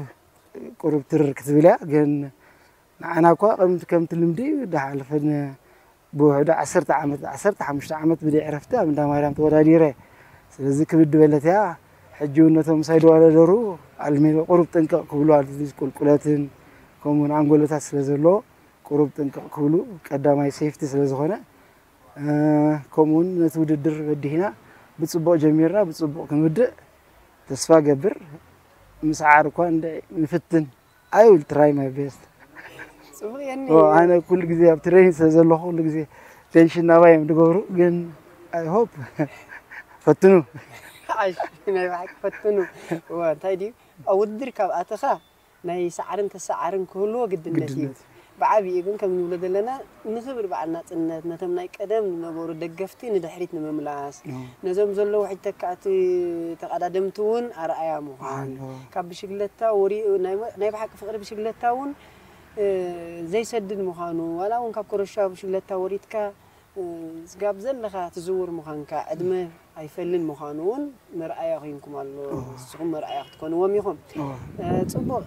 ቁሩብ ትርር ክትብል እያ፣ ግን ንዓና እኳ ከምቲ፣ ከምቲ ልምዲ ዝሓለፈን ብውሕዱ ዓሰርተ ዓመት፣ ዓሰርተ ሓሙሽተ ዓመት ብደይ ዕረፍቲ ኣብ እንዳ ማርያም ተወዳዲረ። ስለዚ ክብድ በለት እያ። ሕጂ እውን ነቶም ምሳይ ዝወዳደሩ ኣልሜዳ ቁሩብ ጥንቅቕ ክብሉ፣ ኣብዚ ቁልቁለትን ከምኡውን ኣንጎሎታት ስለ ዘሎ ቁሩብ ጥንቅቕ ክብሉ፣ ቀዳማይ ሴፍቲ ስለ ዝኾነ፣ እ፣ ከምኡውን ነቲ ውድድር በዲህና ብጽቡቕ ጀሚርና ብጽቡቕ ክንውድእ ተስፋ ገብር። ምስዓር እኳ እንደ ንፍትን። I will try my best። ጽቡቕ የኒ። ኦ፣ ኣነ ኩሉ ግዜ ኣብ ትሬኒንግ ስለ ዘለኹ ኩሉ ግዜ ቴንሽን ናባይ እዮም ዝገብሩ፣ ግን I hope ፈትኑ። ዓሽ፣ ናይ ብሓቂ ፈትኑ። እዋ፣ እንታይ ድዩ? ኣብ ውድድር ካብ ኣተኻ ናይ ሰዓርን ተሰዓርን ክህልዎ ግድነት እዩ። ግድነት። ብዓብይኡ ግን ከም ንብሎ ዘለና ንኽብሪ በዓል ናጽነት ነቶም ናይ ቀደም ዝነበሩ ደገፍቲ ንድሕሪት ንምምላስ፣ ነዞም ዘለዉ ሕጂ ተካእቲ ተቐዳደምቲ እውን ኣርኣያ ምዃን፣ ካብ ብሽግለታ ወሪኡ ናይ ብሓቂ ፍቕሪ ብሽግለታ እውን ዘይሰድድ ምዃኑ፣ ዋላ እውን ካብ ኮረሻ ብሽግለታ ወሪድካ ስጋብ ዘለኻ ትዝውር ምዃንካ ዕድመ ኣይፈልን ምዃኑ እውን መርኣያ ኮይንኩም ኣሎ። ንስኹም መርኣያ ክትኮንዎም ኢኹም። ጽቡቕ።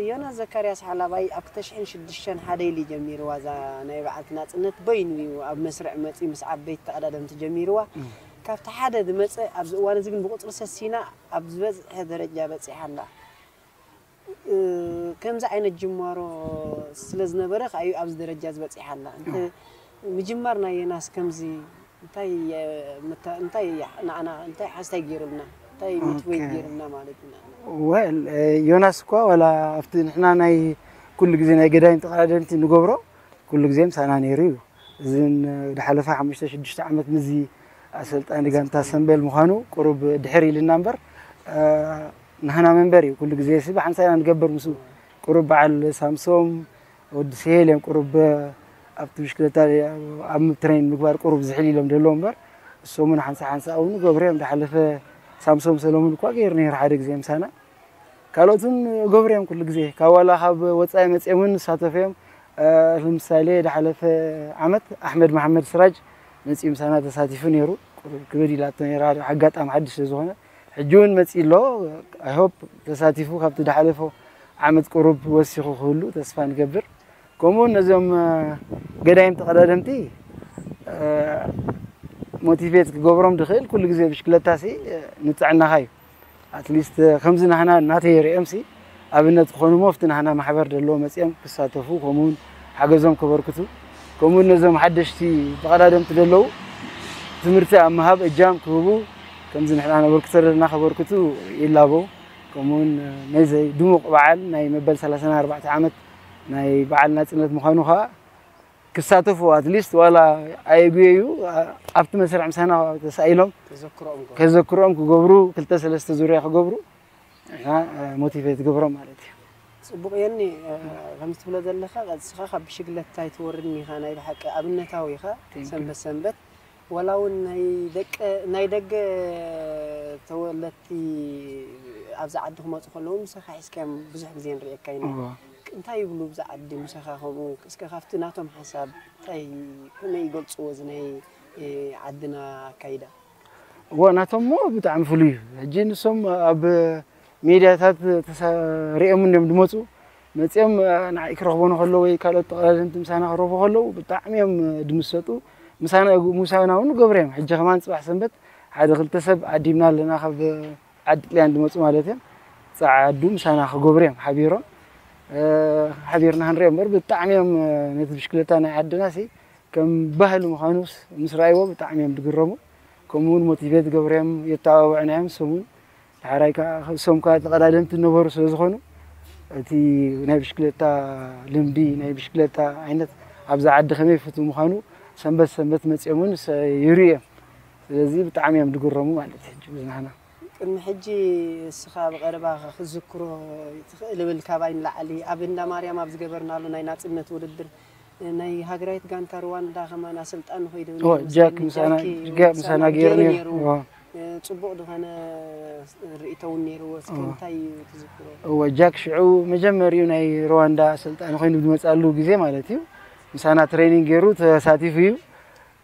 ዮናስ ዘካርያስ ሓላባይ ኣብ ክልተ ሽሕን ሽዱሽተን ሓደ ኢሉ ጀሚርዋ። እዛ ናይ በዓልቲ ናጽነት በይኑ እዩ ኣብ መስርዕ መጺኡ ምስ ዓበይቲ ተቐዳደምቲ ጀሚርዋ። ካብቲ ሓደ ዝመጸ ኣብዚ እዋን እዚ ግን ብቁጽሪ ሰሲና ኣብ ዝበዝሐ ደረጃ በጺሓ ኣላ። ከምዚ ዓይነት ጅማሮ ስለ ዝነበረ ከኣ እዩ ኣብዚ ደረጃ ዝበጺሓ ኣላ። እንተ ምጅማር ናይ ዮናስ ከምዚ እንታይ እንታይ ንዓና እንታይ ሓስታይ ገይሩልና እንታይ ሞቲቬት ገይሩልና ማለት ኢና። ወል ዮናስ እኳ ዋላ ኣብቲ ንሕና ናይ ኩሉ ግዜ ናይ ገዳይም ተቐዳደምቲ ንገብሮ ኩሉ ግዜ ምሳና ነይሩ እዩ። እዚ ዝሓለፈ ሓሙሽተ ሽዱሽተ ዓመት ምዚ ኣሰልጣኒ ጋንታ ሰምበል ምዃኑ ቁሩብ ድሕር ኢልና እምበር ንሕና መንበር እዩ። ኩሉ ግዜ ሲ ብሓንሳብ ኢና ንገብር ምስኡ። ቁሩብ በዓል ሳምሶም ወዲ ስሄል እዮም ቁሩብ ኣብቲ ብሽክለታ ኣብ ትሬን ምግባር ቁሩብ ዝሕል ኢሎም ደለዉ እምበር እሶም እውን ሓንሳ ሓንሳ እውን ገብሩ እዮም። ዝሓለፈ ሳምሶም ሰሎሙን እኳ ገይሩ ነይሩ ሓደ ግዜ ምሳና። ካልኦትን ገብሩ እዮም ኩሉ ግዜ ካብ ዋላ ካብ ወፃኢ መፅኦም እውን ንሳተፉ እዮም። ለምሳሌ ዝሓለፈ ዓመት ኣሕመድ መሓመድ ስራጅ መፂኡ ምሳና ተሳቲፉ ነይሩ። ቁሩብ ክብድ ኢላቶ ነይራ ኣጋጣሚ ሓድሽ ስለ ዝኾነ ሕጂ እውን መፂኡ ኣሎ። ኣይሆፕ ተሳቲፉ ካብቲ ዝሓለፎ ዓመት ቁሩብ ወሲኹ ክህሉ ተስፋ ንገብር። ከምኡ እውን ነዞም ገዳይም ተቐዳደምቲ ሞቲቬት ክገብሮም ድኽእል ኩሉ ግዜ ብሽክለታ ሲ ንጥዕናኻ እዩ። ኣትሊስት ከምዚ ናህና እናተየርእዮም ሲ ኣብነት ክኾኑ ሞ ኣብቲ ናህና ማሕበር ደለዎ መፅኦም ክሳተፉ ከምኡውን ሓገዞም ከበርክቱ ከምኡውን ነዞም ሓደሽቲ ተቐዳደምቲ ደለዉ ትምህርቲ ኣብ ምሃብ እጃም ክህቡ ከምዚ ንሕና ነበርክቶ ዘለና ከበርክቱ ይላበው። ከምኡውን ነዚ ድሙቕ በዓል ናይ መበል ሰላሳን ኣርባዕተን ዓመት ናይ በዓል ናፅነት ምዃኑ ከዓ ክሳተፉ ኣትሊስት ዋላ ኣየጉየዩ ኣብቲ መስርዕ ምሳና ተሳኢሎም ተዘክሮኦም ገ ከዘክሮም ክገብሩ ክልተ ሰለስተ ዙርያ ክገብሩ ንሕና ሞቲቬት ትገብሮም ማለት እዩ። ጽቡቕ የኒ ከምዚ ትብሎ ዘለኻ ቀጽኻ ካብ ብሽግለታ ኣይትወርድን ኢኻ ናይ ብሓቂ ኣብነታዊ ኢኻ። ሰንበት ሰንበት ወላ እውን ናይ ደቀ ናይ ደገ ተወለድቲ ኣብዚ ዓዲ ክመፁ ከለዉ ምሳኻ ሒዝካዮም ብዙሕ ግዜ ንሪኤካ ኢና። እንታይ ይብሉ ብዛ ዓዲ ምሳኻ ከምኡ እስከ ካብቲ ናቶም ሓሳብ እንታይ ከመይ ይገልፅዎ እዚ ናይ ዓድና ኣካይዳ? እዎ ናቶም ሞ ብጣዕሚ ፍሉይ እዩ። ሕጂ ንሶም ኣብ ሚድያታት ተሳ- ሪኦምን እዮም ዝመፁ መፂኦም ንዓይ ክረኽቦ ከለዉ ወይ ካልኦት ተቐዳደምቲ ምሳና ክረኽቡ ከለዉ ብጣዕሚ እዮም ድምሰጡ። ምሳና ምሳና እውን ገብረ እዮም። ሕጂ ከማን ፅባሕ ሰንበት ሓደ ክልተ ሰብ ዓዲምና ኣለና ካብ ዓዲ ጥልያን ዝመፁ ማለት እዮም። ፃዓዱ ምሳና ክገብሩ እዮም ሓቢሮም ሓቢርና ክንሪኦ እምበር ብጣዕሚ እዮም ነቲ ብሽክለታ ናይ ዓድና ሲ ከም ባህሊ ምዃኑስ ምስ ረኣይዎ ብጣዕሚ እዮም ዝግረሙ። ከምኡ እውን ሞቲቬት ገብርዮም የተባብዑና እዮም። ንሶም እውን ዳሕራይ ከዓ እሶም ከዓ ተቐዳደምቲ ዝነበሩ ስለ ዝኾኑ እቲ ናይ ብሽክለታ ልምዲ ናይ ብሽክለታ ዓይነት ኣብዛ ዓዲ ከመይ ፍቱ ምዃኑ ሰንበት ሰንበት መፂኦም እውን ይርእዩ እዮም። ስለዚ ብጣዕሚ እዮም ዝግረሙ ማለት እዩ። ሕጂ ብዝናህና ቅድሚ ሕጂ እስኻ ብቐረባ ክትዝክሮ ትኽእል ብል ካባይ ንላዕሊ ኣብ እንዳ ማርያም ኣብ ዝገበርናሉ ናይ ናጽነት ውድድር ናይ ሃገራዊት ጋንታ ሩዋንዳ ከማን ኣሰልጣኒ ኮይዱ ኦ፣ ጃክ ምሳና ጃክ ምሳና ገይሩ ነይሩ። ኦ። ጽቡቕ ዝኾነ ርእይቶ እውን ነይርዎ። እስከ እንታይ እዩ ትዝክሮ? እወ ጃክ ሽዑ መጀመሪኡ ናይ ሩዋንዳ ኣሰልጣኒ ኮይኑ ዝመጻሉ ግዜ ማለት እዩ። ምሳና ትሬኒንግ ገይሩ ተሳቲፉ እዩ።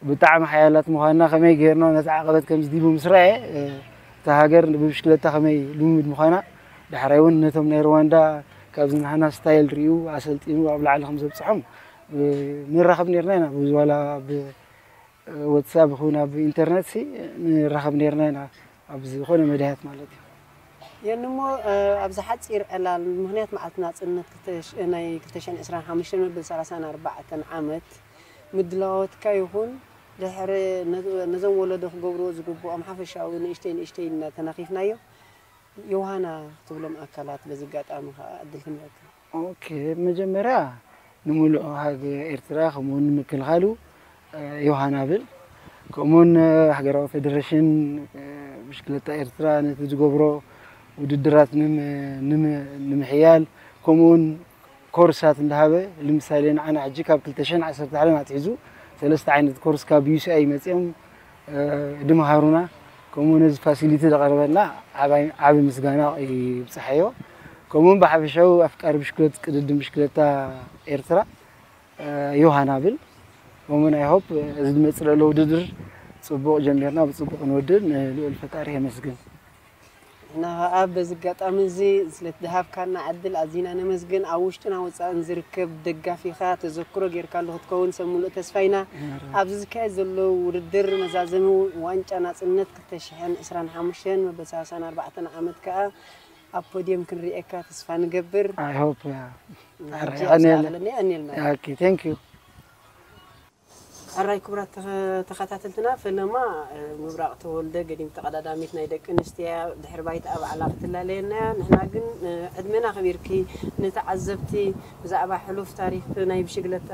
ብጣዕሚ ሓያላት ምዃንና ከመይ ገይርና ነቲ ዓቐበት ከም ዝዲቡ ምስ ረኣየ እታ ሃገር ብብሽክለታ ከመይ ልምምድ ምዃና ዳሕራይ እውን ነቶም ናይ ሩዋንዳ ካብዚ ናህና ስታይል ሪኡ ኣሰልጢኑ ኣብ ላዕሊ ከም ዘብፅሖም ንራኸብ ነርና ኢና ብዝዋላ ብ ወትሳፕ ይኹን ኣብ ኢንተርነት ሲ ንራኸብ ነርና ኢና ኣብ ዝኾነ መድያት ማለት እዩ። የንሞ ኣብዚ ሓፂር ዕላል ምክንያት መዓልቲ ናፅነት ናይ ክልተ ሽሕን ዕስራን ሓሙሽተን መበል ሰላሳን ኣርባዕተን ዓመት ምድላዋትካ ይኹን ድሕሪ ነዞም ወለዶ ክገብርዎ ዝግብኦም ሓፈሻዊ ንእሽተይ ንእሽተይ ኢልና ተናኺፍናዮ። ዮሃና ክትብሎም ኣካላት በዚ ኣጋጣሚ ከዓ ዕድል ክንረክብ። ኦኬ፣ መጀመርያ ንምሉእ ሃገር ኤርትራ ከምኡውን ንምክልኻሉ ዮሃና ብል። ከምኡውን ሃገራዊ ፌደሬሽን ብሽክለታ ኤርትራ ነቲ ዝገብሮ ውድድራት ንምሕያል ከምኡውን ኮርሳት እንዳሃበ፣ ንምሳሌ ንዓና ሕጂ ካብ ክልተ ሽሕን ዓሰርተ ሓደን ኣትሒዙ ሰለስተ ዓይነት ኮርስ ካብ ዩ ሲ ኣይ መጺኦም፣ እ፣ ድምሃሩና፣ ከምኡ ነዚ ፋሲሊቲ ዘቐረበልና ዓባይ-፣ ዓቢ ምስጋና ይብጽሓዮ። ከምኡውን ብሓፈሻዊ ኣፍቃሪ ብሽክለት ቅድድም ብሽክለታ ኤርትራ፣ እ፣ ዮሃና ብል። ከምኡውን ኣይ ሆፕ እዚ ዝመጽእ ዘሎ ውድድር ጽቡቕ ጀሚርና ብጽቡቕ ክንወድእ ንልዑል ፈጣሪ የመስግን። ንሕና ኸዓ በዚ ኣጋጣሚ እዚ ስለቲ ዝሃብካና ዕድል ኣዚና ነመስግን። ኣብ ውሽጥና ወፃእን ዝርከብ ደጋፊኻ ተዘክሮ ጌርካሉ ክትከውን ሰብ ሙሉእ ተስፋ ኢና። ኣብዚ ዝካየድ ዘሎ ውድድር መዛዘሚ ዋንጫ ናፅነት ክልተ ሽሕን ዕስራን ሓሙሽተን መበል ሰላሳን ኣርባዕተን ዓመት ከዓ ኣብ ፖድየም ክንሪኤካ ተስፋ ንገብር። ኣይ ሆፕ ሕጂ ኣስኣለኒ ኣኒልና። ኦኬ፣ ቴንክ ዩ። ሕራይ ክቡራት ተኸ- ተኸታተልትና፣ ፈለማ እ፣ ምብራቕ ተወልደ ገዲም ተቐዳዳሚት ናይ ደቂ ኣንስትዮ ድሕሪ ባይታ ኣብ ዓላ ክትላለየና እያ። ንሕና ግን እ፣ ዕድመና ኣኽቢርኪ ንተዓዘብቲ ብዛዕባ ሕሉፍ ታሪኽ ናይ ብሽግለታ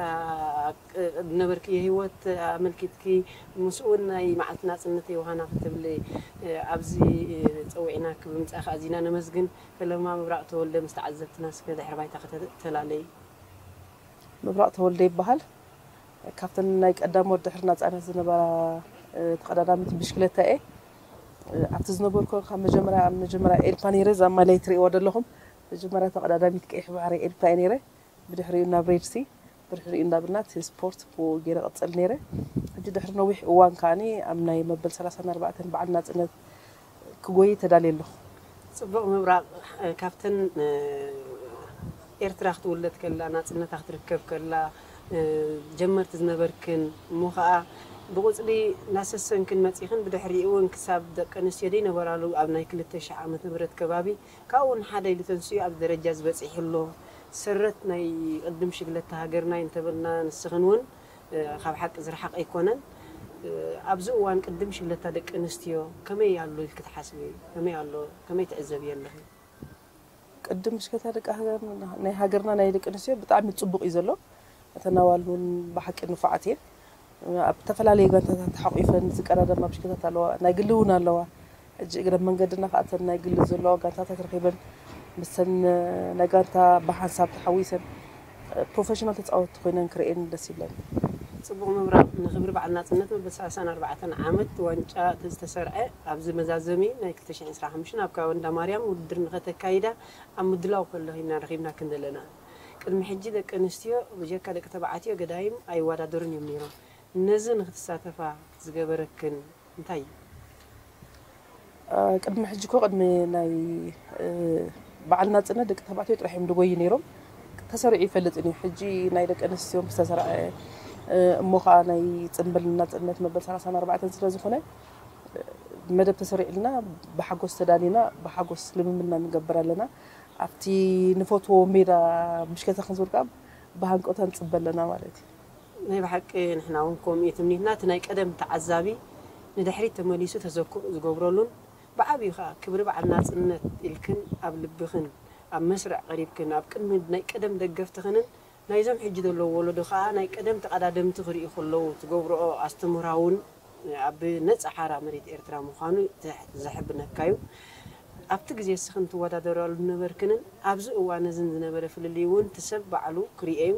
እ፣ ዝነበርክዮ ህይወት ኣመልኪትኪ፣ ምስኡ እውን ናይ መዓልቲ ናፅነት ዮሃና ክትብሊ እ፣ ኣብዚ እ፣ ፀዊዕናኪ ብምምፃእኪ ኣዚና ነመስግን። ፈለማ ምብራቕ ተወልደ ምስ ተዓዘብትና እስከ ድሕሪ ባይታ ከተላለይ። ምብራቕ ተወልደ ይበሃል። ካብተን ናይ ቀዳሞት ድሕሪ ናፃነት ዝነበራ እ፣ ተቐዳዳሚት ብሽክለታ እየ። እ፣ ኣብቲ ዝነበርኩ ካብ መጀመርያ ኣብ መጀመርያ ኤልፓ ነይረ፣ እዛ ማልያ ትርእይዋ ዘለኹም መጀመርያ ተቐዳዳሚት ቀይሕ ባሕሪ ኤልፓ እየ ነይረ። ብድሕሪኡ ናብ ሬድሲ፣ ብድሕሪኡ እንዳበልና እቲ ስፖርት ብኡ ገይረ ቀፅል ነይረ። ሕጂ ድሕሪ ነዊሕ እዋን ከዓኒ ኣብ ናይ መበል ሰላሳን ኣርባዕተን በዓል ናፅነት ክጎይ ተዳልየ ኣለኹ። ፅቡቕ ምብራቕ እ፣ ካብተን እ፣ ኤርትራ ክትውለድ ከላ ናፅነታ ክትርከብ ከላ እ፣ ጀመርቲ ዝነበርክን እሞ ከዓ ብቁፅሊ እናሰሰንክን መፂኽን ብድሕሪኡ እውን ክሳብ ደቂ ኣንስትዮ ደይነበራሉ ኣብ ናይ ክልተ ሽሕ ዓመተ ምህረት ከባቢ ካብኡ እውን ሓደ ኢሉ ተንስኡ ኣብዚ ደረጃ ዝበፂሑ ኣሎ። ሰረት ናይ ቅድም ሽግለታ ሃገርና እዩ እንተበልና ንስኽን እውን እ፣ ካብ ሓቂ ዝረሓቕ ኣይኮነን። እ፣ ኣብዚ እዋን ቅድም ሽግለታ ደቂ ኣንስትዮ ከመይ ኣሎ ኢልኪ ትሓስቢ? ከመይ ኣሎ? ከመይ ትዕዘብዮ ኣለኺ? ቅድም ሽግለታ ደቂ ሃገር ናይ ሃገርና ናይ ደቂ ኣንስትዮ ብጣዕሚ ፅቡቕ እዩ ዘሎ። እተን ኣዋልድ እውን ብሓቂ ንፉዓት እየን። ኣብ ዝተፈላለዩ ጋንታታት ተሓቑፈን ዝቀዳደማ ብሽክለታታት ኣለዋ፣ ናይ ግሊ እውን ኣለዋ። ሕጂ እግረ መንገድና ከዓ እተን ናይ ግሊ ዘለዋ ጋንታታት ረኺበን ምስተን ናይ ጋንታ ብሓንሳብ ተሓዊሰን ፕሮፌሽናል ተፃወትቲ ኮይነን ክርእየን ደስ ይብለኒ። ፅቡቕ ምብራቕ። ንክብሪ በዓል ናፅነት መበል ሰላሳን ኣርባዕተን ዓመት ዋንጫ እቲ ዝተሰርዐ ኣብዚ መዛዘሚ ናይ ክልተ ሽሕን ዕስራን ሓሙሽተን ኣብ ከባቢ እንዳ ማርያም ውድድር ንኸተካይዳ ኣብ ምድላው ከለኺ ኢና ረኺብናክን ዘለና። ቅድሚ ሕጂ ደቂ ኣንስትዮ ብጀካ ደቂ ተባዕትዮ ገዳይም ኣይወዳደሩን እዮም ነይሮም። ነዚ ንክትሳተፋ ዝገበረክን እንታይ እዩ? አ፣ ቅድሚ ሕጂ እኮ ቅድሚ ናይ እ፣ በዓል ናፅነት ደቂ ተባዕትዮ ጥራሕ እዮም ዝጎዩ ነይሮም። ተሰሪዑ ይፈልጥን እዩ። ሕጂ ናይ ደቂ ኣንስትዮ ምስ ተሰርዐ እ፣ እሞ ከዓ ናይ ፅንብል ናፅነት መበል ሰላሳን ኣርባዕተን ስለ ዝኾነ እ፣ መደብ ተሰሪዕልና ብሓጎስ ተዳሊና ብሓጎስ ልምምድና ንገብር ኣለና። ኣብቲ ንፈትዎ ሜዳ ብሽክለታ ክንዝውር ከዓ ብሃንቀውታ ንፅበ ኣለና ማለት እዩ። ናይ ብሓቂ ንሕና እውን ከምኡ እዩ ትምኒትና። እቲ ናይ ቀደም ተዓዛቢ ንድሕሪት ተመሊሱ ተዘክሮ ዝገብረሉን ብዓብዩ ከዓ ክብሪ በዓል ናፅነት ኢልክን ኣብ ልብኽን ኣብ መስርዕ ቀሪብክን ኣብ ቅድሚ ናይ ቀደም ደገፍትኽንን ናይዞም ሕጂ ዘለዉ ወለዶ ከዓ ናይ ቀደም ተቐዳደምቲ ክርእዩ ከለዉ ትገብርኦ ኣስተምህራውን ኣብ ነጻ ሓራ መሬት ኤርትራ ምዃኑ ዘሕ- ዘሕብነካ እዩ። ኣብቲ ግዜ እስኽን ትወዳደራሉ ዝነበርክንን ኣብዚ እዋን እዝን ዝነበረ ፍልልይ እውን እቲ ሰብ ባዕሉ ክርእዮ እዩ።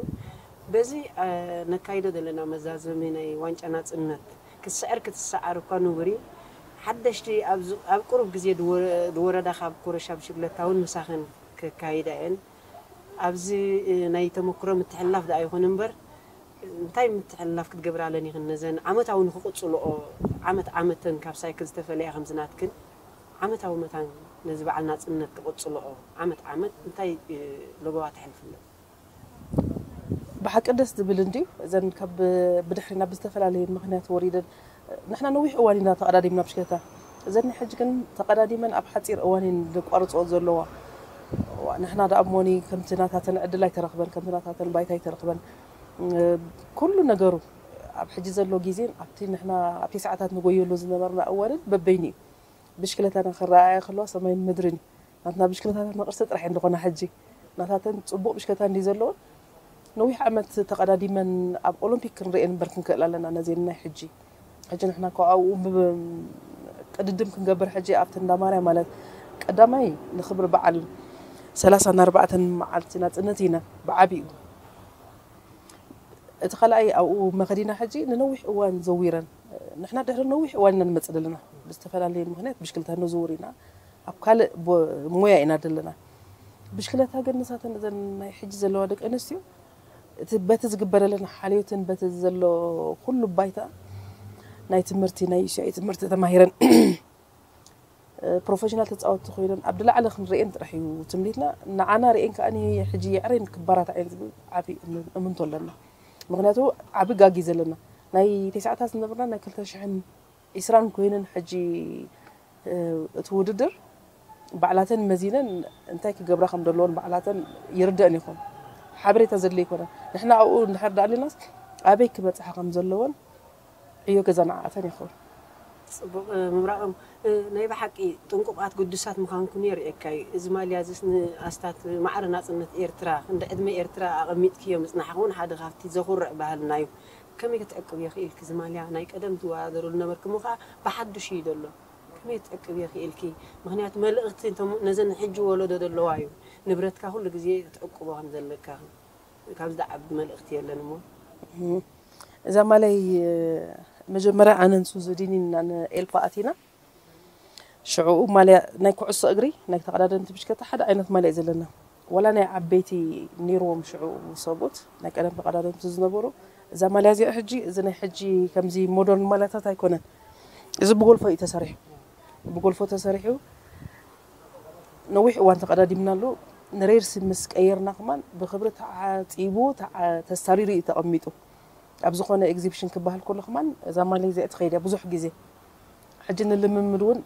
በዚ አ፣ ነካይዶ ዘለና መዛዘሚ ናይ ዋንጫ ናጽነት ክትስዕር ክትሰዓር እኳ ንቡር እዩ። ሓደሽቲ ኣብዚ- ኣብ ቁሩብ ግዜ ዝወረ- ዝወረዳ ካብ ኮረሻ ብሽግለታ እውን ምሳኽን ከካይዳ እየን። ኣብዚ እ፣ ናይ ተመክሮ ምትሕልላፍ ደኣ ይኹን እምበር እንታይ ምትሕልላፍ ክትገብራለን ኢኽን ነዘን ዓመታዊ ንክቕጽልኦ ዓመት ዓመተን ካብ ሳይክል ዝተፈለያ ከምዚ ናትክን ዓመታዊ መታን ነዚ በዓል ናጽነት ክቕጽልኦ ዓመት ዓመት እንታይ እ፣ ለበዋ ተሕልፍለን? ብሓቂ ደስ ዝብል እንድዩ። እዘን ካብ ብድሕሪና ብዝተፈላለየ ምኽንያት ወሪደን ንሕና ነዊሕ እዋን ኢና ተቐዳዲምና ብሽክለታ። እዘን ሕጂ ግን ተቐዳዲመን ኣብ ሓፂር እዋን እየን ዘቋርፅኦ ዘለዋ። ዋ፣ ንሕና ደኣ እሞኒ ከምቲ ናታተን ዕድል ኣይተረኽበን፣ ከምቲ ናታተን ባይታ ኣይተረኽበን። እ፣ ኩሉ ነገሩ ኣብ ሕጂ ዘሎ ግዜን ኣብቲ ንሕና ኣብቲ ሰዓታት ንጎየሉ ዝነበርና እዋንን በበይኑ እዩ። ብሽክለታና ክረኣያ ከለዋ ሰማይን ምድርን እዩ። ናትና ብሽክለታታት ንቅርሲ ጥራሕ እየን ዝኾና ሕጂ። ናታተን ፅቡቕ ብሽክለታ እንድዩ ዘለወን። ነዊሕ ዓመት ተቐዳዲመን ኣብ ኦሎምፒክ ክንርእየን እምበር ክንክእል ኣለና ነዘን ናይ ሕጂ። ሕጂ ንሕና እኮ ኣብኡ ብ- ቅድድም ክንገብር ሕጂ ኣብቲ እንዳ ማርያም ማለት ቀዳማይ ንክብሪ በዓል ሰላሳን ኣርባዕተን መዓልቲ ናጽነት ኢና ብዓቢኡ። እቲ ካልኣይ ኣብኡ መኸዲና ሕጂ ንነዊሕ እዋን ዘዊረን። ንሕና ድሕሪ ነዊሕ እዋን ኢና ንመጽእ ዘለና። ብዝተፈላለየ ምኽንያት ብሽክለታ ንዝውር ኢና። ኣብ ካልእ ቦ-፣ ሞያ ኢና ዘለና። ብሽክለታ ግን ንሳተን እዘን ናይ ሕጂ ዘለዋ ደቂ ኣንስትዮ እቲ በቲ ዝግበረለን ሓልዮትን በቲ ዘሎ ኩሉ ባይታ ናይ ትምህርቲ፣ ናይ ዩሲኣይ ትምህርቲ ተማሂረን ፕሮፌሽናል ተጻወትቲ ኮይነን ኣብ ድላዕለ ክንርእየን ጥራሕ እዩ ትምኒትና። ንዓና ርእየን ከኣ ሕጂ የዕሬን ክበራታዕ እየን ዝብል ዓቢ እምን-፣ እምንቶ ኣለና። ምኽንያቱ ዓቢ ጋግ እዩ ዘለና። ናይ ተስዓታት ዝነበርና ናይ ክልተ ሽሕን ዕስራን ኮይነን ሕጂ፣ እ፣ እቲ ውድድር ባዕላተን መዚነን እንታይ ክገብራ ከም ዘለዎን ባዕላተን ይርደእን ይኾን። ሓበሬታ ዘድልዮ ኣይኮነን። ንሕና ኣብኡ እንድሕር ደኣ ኣሊናስ ኣበይ ክበጽሓ ከም ዘለወን ዕዮ ገዛ ንዓኣተን ይኸውን። ጽቡቕ፣ እ፣ ምብራቕም፣ እ፣ ናይ ብሓቂ ጥንቁቓት ግዱሳት ምዃንኩም የርእየካ እዩ። እዚ ማልያ እዚስ ንኣስታት ማዕረ ናጽነት ኤርትራ፣ ክንዲ ዕድመ ኤርትራ ኣቐሚጥክዮ ምጽናሕኺ እውን ሓደ ካብቲ ዘኹርዕ ባህልና እዩ። ከመይ ክትዕቅብዮ ክኢልኪ? እዚ ማልያ ናይ ቀደም ትወዳደርሉ ነበርኪ እሞ ኸኣ ብሓድሽ እዩ ዘሎ። ከመይ ክትዕቅብዮ ክኢልኪ? ምኽንያቱ መልእኽቲ እቶም ነዘን ሕጂ ወለዶ ዘለዋ እዩ። ንብረትካ ኩሉ ግዜ ክትዕቅቦ ከም ዘለካ ካብዚ ዝዓቢ መልእኽቲ የለን እሞ። እዛ ማልያ መጀመርያ ኣነን ሱዙዲን ኢና ንኤልፓ ኣቲና። ሽዑ ማልያ ናይ ኩዕሶ እግሪ ናይ ተቐዳደምቲ ብሽክለታ ሓደ ዓይነት ማልያ እዩ ዘለና። ዋላ ናይ ዓበይቲ ነይርዎም ሽዑ ሰብኡት ናይ ቀደም ተቐዳደምቲ ዝነበሩ። እዛ ማልያ እዚኣ ሕጂ፣ እዚ ናይ ሕጂ ከምዚ ሞደርን ማልያታት ኣይኮነን። እዚ ብጎልፎ እዩ ተሰሪሑ። ብጎልፎ ተሰሪሑ ነዊሕ እዋን ተቐዳዲምናሉ። ንሬርሲ ምስ ቀየርና ከማን ብክብሪ ተዓጺቡ፣ ተዓ-፣ ተስታሪሩ እዩ ተቐሚጡ። ኣብ ዝኾነ ኤግዚቢሽን ክበሃል ከሎ ከማን እዛ ማልያ እዚኣ ትኸይድ እያ ብዙሕ ግዜ። ሕጂ ንልምምድ እውን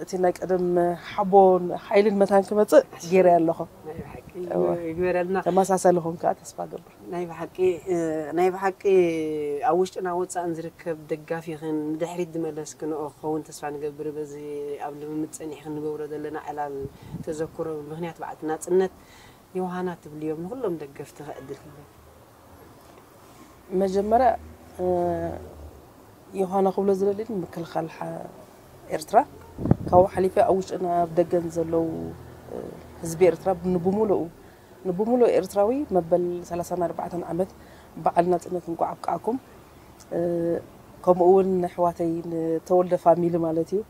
እቲ ናይ ቀደም ሓቦን ሓይልን መታን ክመጽእ ገይረያ ኣለኹ። ናይ ብሓቂ እወ። ይግበረልና። ተመሳሳሊ ኹም ከኣ ተስፋ ገብር። ናይ ብሓቂ፣ እ፣ ናይ ብሓቂ ኣብ ውሽጥና ወጻእን ዝርከብ ደጋፊኽን ንድሕሪት ዝመለስክንኦ ክኸውን ተስፋ ንገብር። በዚ ኣብ ልምምድ ጸኒሕክን ንገብሮ ዘለና ዕላል ተዘክሮ ብምኽንያት በዓልቲ ናጽነት ዮሃና ትብልዮም ንኹሎም ደገፍቲ ከዕድል ክብለኩም። መጀመርያ፣ እ፣ ዮሃና ክብሎ ዝደሊ ምክልኻል ሓ-፣ ኤርትራ ካብኡ ሓሊፈ ኣብ ውሽጥን ኣብ ደገን ዘለዉ፣ እ፣ ህዝቢ ኤርትራ ን-፣ ብሙሉኡ፣ ንብሙሉኡ ኤርትራዊ መበል ሰላሳን ኣርባዕተን ዓመት በዓል ናጽነት እንቋዕ ኣብቃዕኩም። እ፣ ከምኡ እውን ንኣሕዋተይ ንተወልደ ፋሚሊ ማለት እዩ፣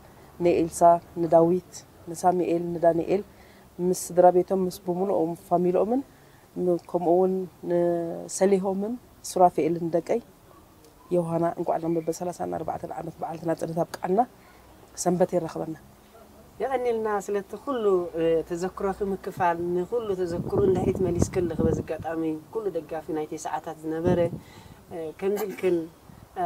ንኤልሳ፣ ንዳዊት፣ ንሳሙኤል፣ ንዳንኤል ምስ ስድራ ቤቶም ምስ ብሙሉኦም ፋሚሊኦምን ን-፣ ከምኡ እውን ንሰሊሆምን ሱራፌልን ደቀይ ዮሃና እንቋዕ ናብ መበል ሰላሳን ኣርባዕተን ዓመት በዓልቲ ናጽነት ኣብቃዓና። ሰንበት የራኽበና። የቐንየልና ስለቲ ኩሉ፣ እ፣ ተዘክሮኺ ምክፋል፣ ንኩሉ ተዘክሮ እንድሕሪት መሊስክልኺ በዚ ኣጋጣሚ ኩሉ ደጋፊ ናይ ተስዓታት ዝነበረ፣ እ፣ ከምዚ ኢልክን፣ እ፣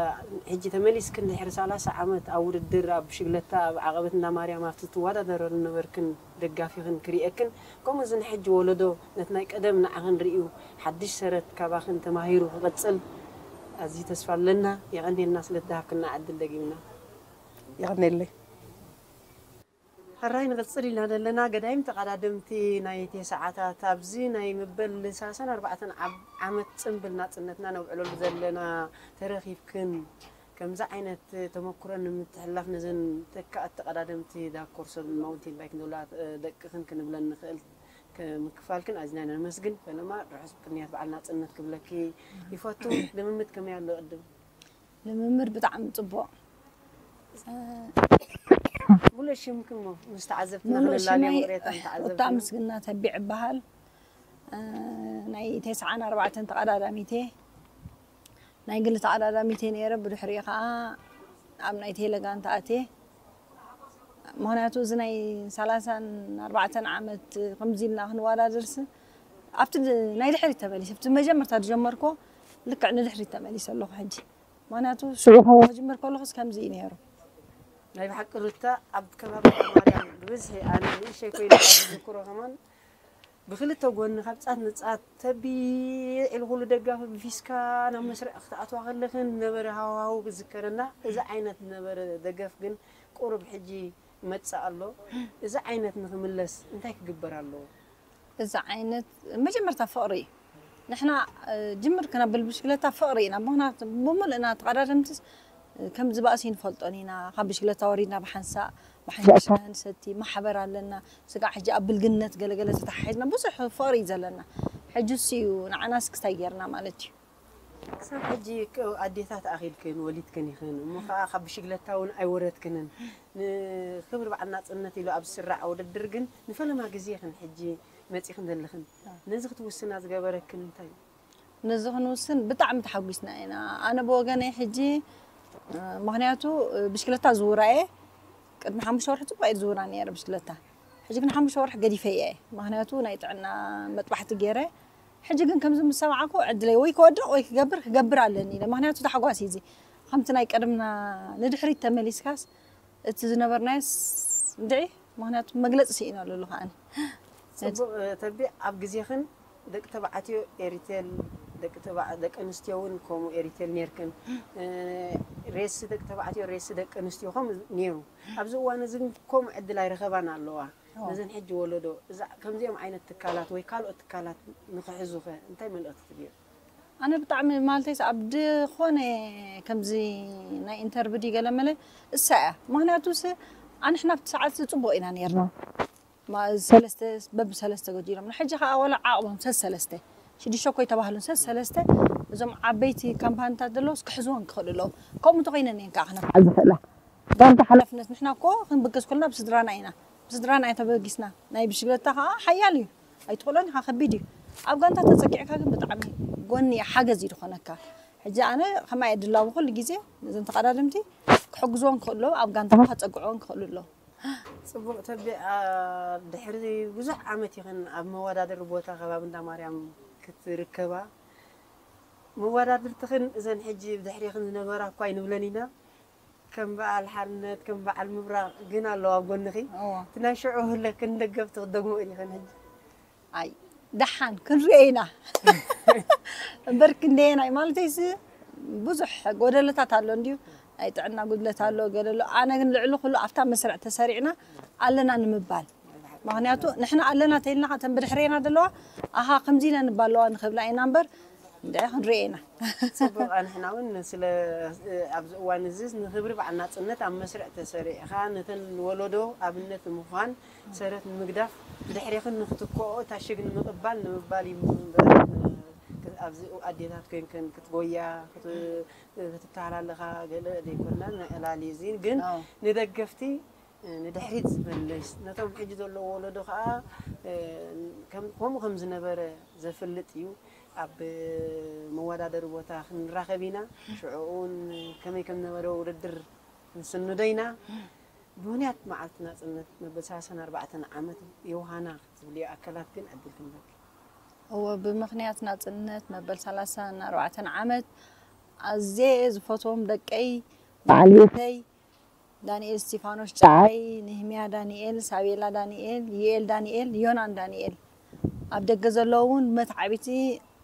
ሕጂ ተመሊስክን ድሕሪ ሰላሳ ዓመት ኣብ ውድድር ኣብ ብሽግለታ ኣብ ዓቐበት እንዳ ማርያም ኣብቲ ትወዳደረሉ ነበርክን ደጋፊኽን ክርእየክን፣ ከምኡ እዚ ንሕጂ ወለዶ ነቲ ናይ ቀደም ንዓኽን ርእዩ ሓድሽ ሰረት ካባኽን ተማሂሩ ክቕጽል ኣዝዩ ተስፋ ኣለና። የቐንየልና ስለ እተሃብክና ዕድል ደጊምና። የቐንየለይ። ሕራይ ንቕጽል ኢና ዘለና። ገዳይም ተቐዳደምቲ ናይ ተስዓታት ኣብዚ ናይ መበል ሰላሳን ኣርባዕተን ዓብ-፣ ዓመት ጽምብል ናጽነትና ነብዕለሉ ዘለና ተረኺብክን ከምዚ ዓይነት ተመኩሮ ንምትሕልላፍ ነዘን ተካእቲ ተቐዳደምቲ ዳርክ ሆርስ ማውንቴን ባይክ ንብላ፣ እ፣ ደቅኽን ክንብለን ንኽእል ክ-፣ ምክፋልክን ኣዚና ነመስግን። ፈለማ ርሑስ ቅንያት በዓል ናጽነት ክብለኪ ይፈቱ። ልምምድ ከመይ ኣሎ ቅድም? ልምምድ ብጣዕሚ ጽቡቕ። እ፣ ሙሉእ ሽምክን እሞ ምስ ተዓዘብትና ምሉእ ክነላልዮ ሽመይ ምቕሬታን ተዓዘብትና። ሩታ ምስግና ተቢዕ እበሃል። እ፣ ናይ ተስዓን ኣርባዕተን ተቐዳዳሚት እየ። ናይ ግሊ ተቐዳዳሚት እየ ነይረ። ብድሕሪኡ ኸኣ ኣብ ናይ ቴለ ጋንታ ኣትየ። ምኽንያቱ እዚ ናይ ሰላሳን ኣርባዕተን ዓመት ከምዚ ኢልና ክንወዳደርሲ ኣብቲ ድ-፣ ናይ ድሕሪት ተመሊሰ፣ ኣብቲ መጀመርታ ዝጀመርኩዎ ልክዕ ንድሕሪት ተመሊሰ ኣለኹ ሕጂ። ምኽንያቱ ሽዑ ክጅምር ከለኹስ ከምዚ እዩ ነይሩ። ናይ ብሓቂ ሩታ ኣብ ከባቢ ማርያም ብብዝሒ ኣነ ንእሽተይ ኮይነ ዝዝክሮ ከማን ብክልተ ጎኒ ካብ ጻት ንጻት ተቢዕ ኢሉ ኩሉ ደጋፊ ብፊስካ ናብ መስርዕ ክትኣትዋ ከለኽን ዝነበረ ሃዋህው ክዝከረና። እዚ ዓይነት ዝነበረ ደገፍ ግን ቁሩብ ሕጂ ይመጽእ ኣሎ። እዚ ዓይነት ንክምለስ እንታይ ክግበር ኣለዎ? እዚ ዓይነት መጀመርታ ፍቕሪ እዩ። ንሕና፣ እ፣ ጅምር ክነብል ብሽክለታ ፍቕሪ ኢና። ምኽንያቱ ብምሉእና ተቐዳደምትስ ከም ዝበኣስ ይንፈልጦን ኢና። ካብ ብሽክለታ ወሪድና ብሓንሳእ ብሓንሻ ሻሂ ንሰቲ፣ ማሕበር ኣለና። ስጋዕ ሕጂ ኣብ ብልግነት ገለገለ ተተሓሒዝና ብዙሕ ፍቕሪ እዩ ዘለና። ሕጂ እሱ እዩ ንዓናስ ክስታይ ጌርና ማለት እዩ። ክሳብ ሕጂ ኣዴታት ኣኺልክን ወሊድክን ኢኽን፣ እሞ ከዓ ካብ ብሽግለታ እውን ኣይወረድክንን። ንክብሪ በዓል ናፅነት ኢሉ ኣብ ዝስራዕ ውድድር ግን ንፈለማ ግዜ ኢኽን ሕጂ መፂኽን ዘለኽን። ነዚ ክትውስና ዝገበረክን እንታይ እዩ? ነዚ ክንውስን ብጣዕሚ ተሓጒስና ኢና። ኣነ ብወገነይ ሕጂ ምኽንያቱ ብሽክለታ ዝውራ እየ። ቅድሚ ሓሙሽተ ወርሒ ፅቡቅ እየ ዝውራ ነይረ ብሽክለታ። ሕጂ ግን ሓሙሽተ ወርሒ ገዲፈ እየ። ምኽንያቱ ናይ ጥዕና መጥባሕቲ ገይረ። ሕጂ ግን ከምዚ ምስ ሰማዕኩ ዕድለይ ወይ ክወድቕ ወይ ክገብር ክገብር ኣለኒ ኢለ። ምኽንያቱ ታሕጓስ እዩ እዚ። ከምቲ ናይ ቀደምና ንድሕሪት ተመሊስካስ እቲ ዝነበርናዮስ እንድዒ ምኽንያቱ መግለፂ ስኢነሉ ኣለኹ ኣነ። ፅቡቅ ተቢዕ ኣብ ግዜኽን ደቂ ተባዕትዮ ኤሪቴል ደቂ ተባ- ደቂ ኣንስትዮ እውን ከምኡ ኤሪቴል ነርክን ሬስ ደቂ ተባዕትዮ ሬስ ደቂ ኣንስትዮ ከምኡ ነይሩ ኣብዚ እዋን እዚ ግን ከምኡ ዕድል ኣይረኸባን ኣለዋ ነዘን ሕጂ ወለዶ እዛ ከምዚኦም ዓይነት ትካላት ወይ ካልኦት ትካላት ንክሕዙኸ እንታይ መልእኽቲ ትብዮ ኣነ ብጣዕሚ ማለተይስ ኣብ ድኾነ ከምዚ ናይ ኢንተርቪ ድዩ ገለ መለ እሳ እያ ምክንያቱ ስ ኣንሕና ኣብቲ ሰዓት ስ ፅቡቅ ኢና ነርና ሰለስተ በቢ ሰለስተ ገዲሮም ሕጂ ከዓ ወላ ዓቅሞም ሰስ ሰለስተ ሽዱሽተ እኮ ይተባህሉን ሰስ ሰለስተ እዞም ዓበይቲ ካምፓኒታት ዘለውስ ክሕዝወን ክኽእሉ ኣለዎ ከምኡ እንተኮይነን እየን ከዓ ክነፍዓ ዝኽእላ ጋንታ ሓላፍነት ንሕና እኮ ክንብገስ ከለና ብስድራና ኢና ብስድራና እያ ተበጊስና ናይ ብሽግለታ ከዓ ሓያል እዩ ኣይትኽእሎን ኢኻ ከቢድ እዩ ኣብ ጋንታ ተፀጊዕካ ግን ብጣዕሚ ጎኒ ሓገዝ እዩ ዝኾነካ ሕጂ ኣነ ከማይ ድላዊ ኩሉ ግዜ ነዘን ተቐዳደምቲ ክሕግዝዎን ክኽእሉ ኣብ ጋንታ ከፀግዕዎን ክኽእሉ ኣለዎ ፅቡቅ ተቢዕ ድሕሪ ብዙሕ ዓመት ኢኽን ኣብ መወዳደሪ ቦታ ከባቢ እንዳ ማርያም ክትርከባ መወዳድርትኽን እዘን ሕጂ ብድሕሪኽን ዝነበራ እኳ ኣይንብለን ኢና ከም በዓል ሓርነት ከም በዓል ምብራቕ ግን ኣለዋ ኣብ ጎንኺ እቲ ናይ ሽዑ ህለክን ደገፍቲ ክትደግሞ ኢኽን ሕጂ ኣይ ደሓን ክንሪኦ ኢና እምበር ክንደየናይ ማለተይስ ብዙሕ ጎደለታት ኣሎ እንድዩ ናይ ጥዕና ጉድለት ኣሎ ገለ ኣሎ ኣነ ግን ልዕሊ ኩሉ ኣብታ መስርዕ ተሰሪዕና ኣለና ንምባል ምክንያቱ ንሕና ኣለና ተይልና ተን ብድሕሬና ዘለዋ ኣሃ ከምዚ ኢለ ንባ ኣለዋ ንክብላ ኢና እምበር እንደ ክንሪኦ ኢና ፅቡቅ ንሕና እውን ስለ ኣብዚ እዋን እዚ ንክብሪ በዓል ናፅነት ኣብ መስርዕ ተሰሪዕካ ነተን ወለዶ ኣብነት ንምኳን ሰረት ንምግዳፍ ብድሕሬኽን ንክትክኦ ታሽግ ንምቕባል ንምባል እዩ እምበር ኣብዚ ኣዴታት ኮይንክን ክትጎያ ክትተሃላለኻ ገለ ዘይኮና ንዕላል እዩ እዚ ግን ንደገፍቲ ንድሕሪት ዝመልስ ነቶም ሕጂ ዘለዎ ወለዶ ከዓ ከምኡ ከም ዝነበረ ዘፍልጥ እዩ ኣብ መወዳደሪ ቦታ ክንራኸብ ኢና ሽዑ እውን ከመይ ከም ዝነበረ ውድድር ንስንዶ ኢና ብምኽንያት መዓልቲ ናፅነት መበል ሰላሳን ኣርባዕተን ዓመት ዮሃና ክትብልዮ ኣካላት ግን ዕድል ክንበኪ እወ ብምኽንያት ናፅነት መበል ሰላሳን ኣርባዕተን ዓመት ኣዝየ ዝፈትዎም ደቀይ በዓል ቤተይ ዳንኤል እስቲፋኖስ ጨዓይ ንህምያ ዳንኤል ሳቤላ ዳንኤል ዩኤል ዳንኤል ዮናን ዳንኤል ኣብ ደገ ዘለዉ እውን መትዓቢቲ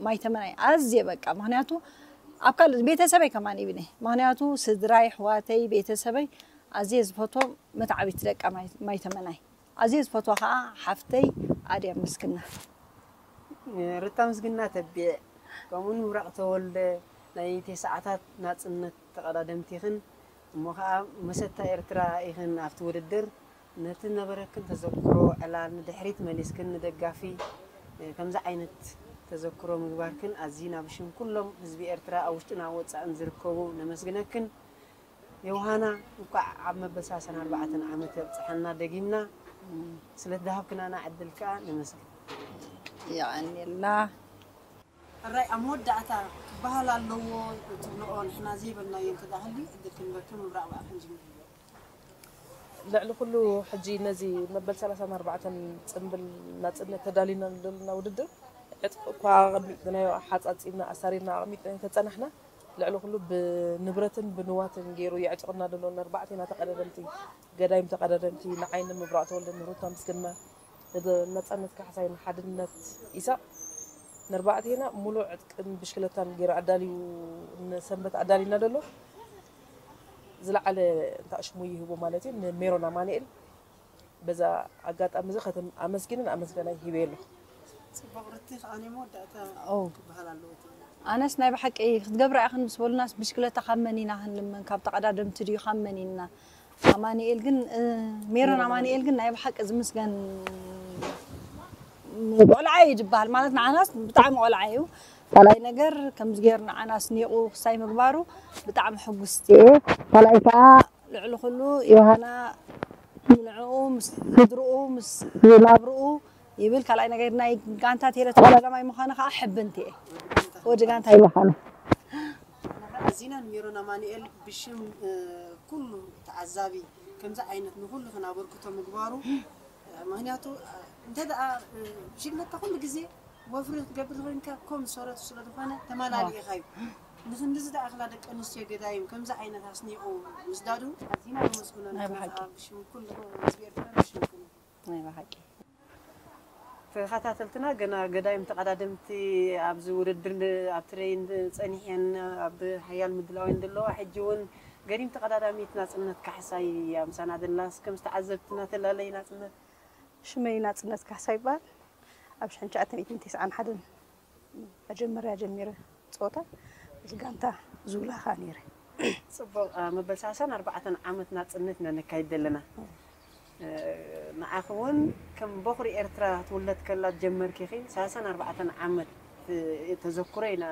ማይተመናይ ኣዝየ በቃ ምክንያቱ ኣብ ካልእ ቤተሰበይ ከማን ይብኒ ምክንያቱ ስድራይ ኣሕዋተይ ቤተሰበይ ኣዝየ ዝፈትዎም መትዓቢቲ ደቃ ማይተመናይ ኣዝየ ዝፈትዋ ከዓ ሓፍተይ ኣድያ ምስግና ሩታ ምስግና ተቢዕ ከምኡውን ምብራቕ ተወልደ ናይ ተስዓታት ናፅነት ተቐዳደምቲ ኢኽን እሞ ከዓ መሰታ ኤርትራ ኢኽን ኣብቲ ውድድር ነቲ ነበረክን ተዘክሮ ዕላል ንድሕሪት መሊስክን ንደጋፊ ከምዚ ዓይነት ተዘክሮ ምግባርክን ኣዝና ብሽም ኩሎም ህዝቢ ኤርትራ ኣብ ውሽጥን ኣብ ወፃእን ዝርከቡ ነመስግነክን ዮሃና እንኳዕ ኣብ መበል ሰላሳን ኣርባዕተን ዓመት የብፅሐና ደጊምና ስለቲ ዝሃብክናና ዕድል ከዓ ነመስግን የቐንየልና ሕራይ ኣብ መወዳእታ ክበሃል ኣለዎ ትብልኦ ንሕና ዘይበልናዮ እንተዳሃልዩ ዕድል ክንበክም ምብራቕ በኣል ክንጅምር ልዕሊ ኩሉ ሕጂ ነዚ መበል ሰላሳን ኣርባዕተን ፅምብል ናፅነት ተዳሊና ዘለና ውድድር ዕጥቂ እኳ ኣቐሚጥናዮ ሓፃፂብና ኣሳሪርና ኣቐሚጥናዮ ተፀናሕና ልዕሊ ኩሉ ብንብረትን ብንዋትን ገይሩ የዕጥቕና ዘሎ ነርባዕቴና ተቐዳደምቲ ገዳይም ተቐዳደምቲ ንዓይ ንምብራቕ ተወልደ ንሩታ ምስግና ነፃነት ካሕሳይ ንሓድነት ኢሳቕ ነርባዕቴና ሙሉእ ዕጥቅን ብሽክለታን ገይሩ ኣዳልዩ ንሰንበት ኣዳሊና ዘሎ ዝለዓለ እንታሽሙ ይህቦ ማለት እዩ ንሜሮን ኣማንኤል በዛ ኣጋጣሚ እዚ ከተም ኣመስጊንን ኣመስገናይ ሂበ ኣለኹ። ጽቡቕ ርቲ ከኣኒ መወዳእታ ክበሃል ኣለዎ ትብል። ኣነስ ናይ ብሓቂ ክትገብራ ኢኽን ምስ በሉናስ ብሽክለታ ካብ መን ኢና ክንልመን? ካብ ተቐዳደምቲ ድዩ ካብ መን ኢና? ኣማኑኤል ግን፣ እ፣ ሜሮን ኣማኑኤል ግን ናይ ብሓቂ ዝምስገን ቆልዓ እዩ ዝበሃል። ማለት ንዓናስ ብጣዕሚ ቆልዓ እዩ። ካልኣይ ነገር ከምዚ ገይሩ ንዓና ኣስኒቑ ክሳይ ምግባሩ ብጣዕሚ ሕጉስቲ እየ። ካልኣይ ከዓ ልዕሊ ኩሉ ዮሃና ንዕኡ ምስ ስድርኡ ምስ ናብርኡ ይብል። ካልኣይ ነገር ናይ ጋንታ ቴለ ተቐዳዳማይ ምዃኑ ከዓ ሕብንቲ እየ። ወዲ ጋንታ እዩ ምዃኑ። ኣዚና ንሜሮን ኣማኑኤል ብሽም እ፣ ኩሉ ተዓዛቢ ከምዚ ዓይነት ንኩሉ ክን ኣበርክቶ ምግባሩ እ፣ ምክንያቱ እ፣ እንተ ደኣ እ፣ ብሽግለታ ኩሉ ግዜ ወፍሪ ክትገብር ኮይንካ ከም ሰረቱ ስለ ዝኾነ ተማላሊ ኢኻ እዩ። ንክንድዚ ደኣ ክላ ደቂ ኣንስትዮ ገዳይም ከምዚ ዓይነት ኣስኒቑ ምስዳዱ ኣዚና ነመስግኖ ናይ ንሕና ብሓቂ። ከዓ ብሽም ኩሉ ህዝቢ ኤርትራ ብሽምኩም። ናይ ብሓቂ ተኸታተልትና ገና ገዳይም ተቐዳደምቲ ኣብዚ ውድድር ን- ኣብ ትሬን ጸኒሐን ኣብ ሓያል ምድላው እየን ዘለዋ። ሕጂ እውን ገዲም ተቐዳዳሚት ናጽነት ካሕሳይ እያ ምሳና ዘላ። እስከ ምስ ተዓዘብትና ተላለይ ናጽነት። ሽመይ ናጽነት ካሕሳ ይበሃል። ኣብ ሽሕን ትሽዓተ ሚእትን ተስዓን ሓደን መጀመርያ ጀሚረ ጸወታ ምስ ጋንታ ዙላኻ ነይረ። ጽቡቕ እ፣ መበል ሰላሳን ኣርባዕተን ዓመት ናጽነት ኢና ነካይድ ዘለና። እ፣ ንዓኺ እውን ከም በኹሪ ኤርትራ ትውለድ ከላ ጀመርኪ ኢኺ። ሰላሳን ኣርባዕተን ዓመት እ፣ ተዘክሮ ኢና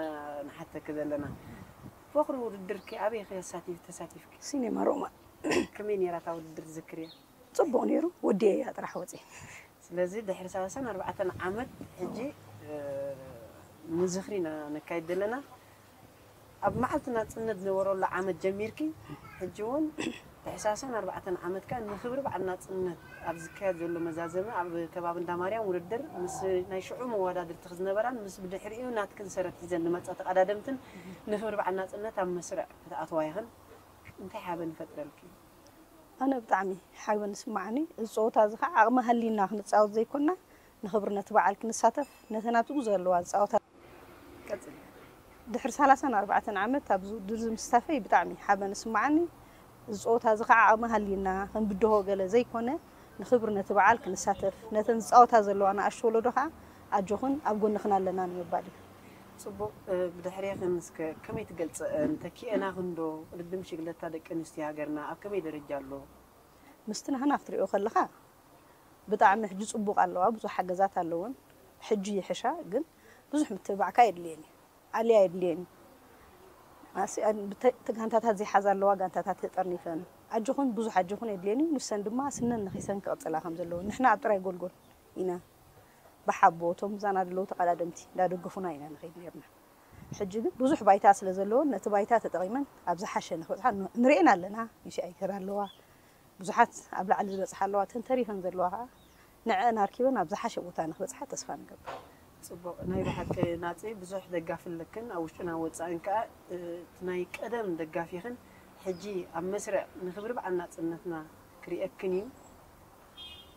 ንሓተኪ ዘለና። በኹሪ ውድድርኪ ኣበይ ኢኺ ኣሳቲፍ- ተሳቲፍኪ? ሲኔማ ሮማ ከመይ ነይራ እታ ውድድር ትዝክርያ? ጽቡቕ ነይሩ። ወዲየ እያ ጥራሕ ወጺ። ስለዚ ድሕሪ ሰላሳን ኣርባዕተን ዓመት ሕጂ እ፣ ንዝኽሪ ኢና ነካይድ ዘለና። ኣብ መዓልቲ ናጽነት ዝነበረሉ ዓመት ጀሚርኪ ሕጂ እውን ድሕሪ ሰላሳን ኣርባዕተን ዓመት ከኣ ንኽብሪ በዓል ናጽነት ኣብ ዝካየድ ዘሎ መዛዘሚ ኣብ ከባቢ እንዳ ማርያም ውድድር ምስ ናይ ሽዑ መወዳድርትኺ ዝነበራን ምስ ብድሕሪኡ ናትክን ሰረት ሒዘን ዝመጻ ተቐዳደምትን ንኽብሪ በዓል ናጽነት ኣብ መስርዕ ክትኣትዋ ኢኽን። እንታይ ሓበን ይፈጥረልኪ? ኣነ ብጣዕሚ ሓበን ይስማዓኒ። እዚ ጸወታ እዚ ከዓ ዓቕሚ ሃልዩና ክንጻወት ዘይኮንና ንኽብሪ ነቲ በዓል ክንሳተፍ ነተን ኣብኡ ዘለዋ ዝጻወታ ቀጽሊ። ድሕሪ ሰላሳን ኣርባዕተን ዓመት ኣብዚ ውድድር እዚ ምስታፈይ ብጣዕሚ ሓበን ይስማዓኒ። እዚ ጸወታ እዚ ከዓ ዓቕሚ ሃልዩና ክንብድሆ ገለ ዘይኮነ ንኽብሪ ነቲ በዓል ክንሳተፍ ነተን ዝጻወታ ዘለዋ ንኣሽቱ ወለዶ ከዓ ኣጆኽን ኣብ ጎንኽን ኣለና ንምባል እዩ። ጽቡቕ እ፣ ብድሕሬኽን እስከ ከመይ ትገልጸ እንተኪኤና ክንዶ ቅድድም ሽግለታ ደቂ ኣንስትዮ ሃገርና ኣብ ከመይ ደረጃ ኣሎ? ምስቲ ናህና ክትሪኦ ከለኻ ብጣዕሚ ሕጂ ጽቡቕ ኣለዋ፣ ብዙሕ ሓገዛት ኣለውን። ሕጂ ይሕሻ ግን ብዙሕ ምትብባዕካ የድልየን እዩ። ኣልያ የድልየን እዩ። ኣሲ- ኣን- ብተ- እቲ ጋንታታት ዘይሓዛ ኣለዋ፣ ጋንታታት ተጠርኒፈን ኣጆኹን ብዙሕ ኣጆኹን የድልየን እዩ። ንሰን ድማ ስነን ነኺሰን ክቕጽላ ከም ዘለውን ንሕና ኣብ ጥራይ ጎልጎል ኢና ብሓቦ እቶም ምሳና ዘለዉ ተቐዳደምቲ እንዳደገፉና ኢና ንኸይድ ነርና። ሕጂ ግን ብዙሕ ባይታ ስለ ዘለወን ነቲ ባይታ ተጠቒመን ኣብ ዝሓሸ ንክበፅሓ ን- ንሪኤን ኣለና። ሚሽኣይተር ኣለዋ፣ ብዙሓት ኣብ ላዕሊ ዝበፅሓ ኣለዋ፣ እተን ተሪፈን ዘለዋ ከዓ ንዐን ኣርኪበን ኣብ ዝሓሸ ቦታ ንክበፅሓ ተስፋ ንገብር። ጽቡቕ ናይ ብሓቂ ናጽ ብዙሕ ደጋፊ ኣለክን ኣብ ውሽጥና ወጻእን ከኣ እቲ ናይ ቀደም ደጋፊኽን ሕጂ ኣብ መስርዕ ንኽብሪ በዓል ናጽነትና ክርእየክን እዩ።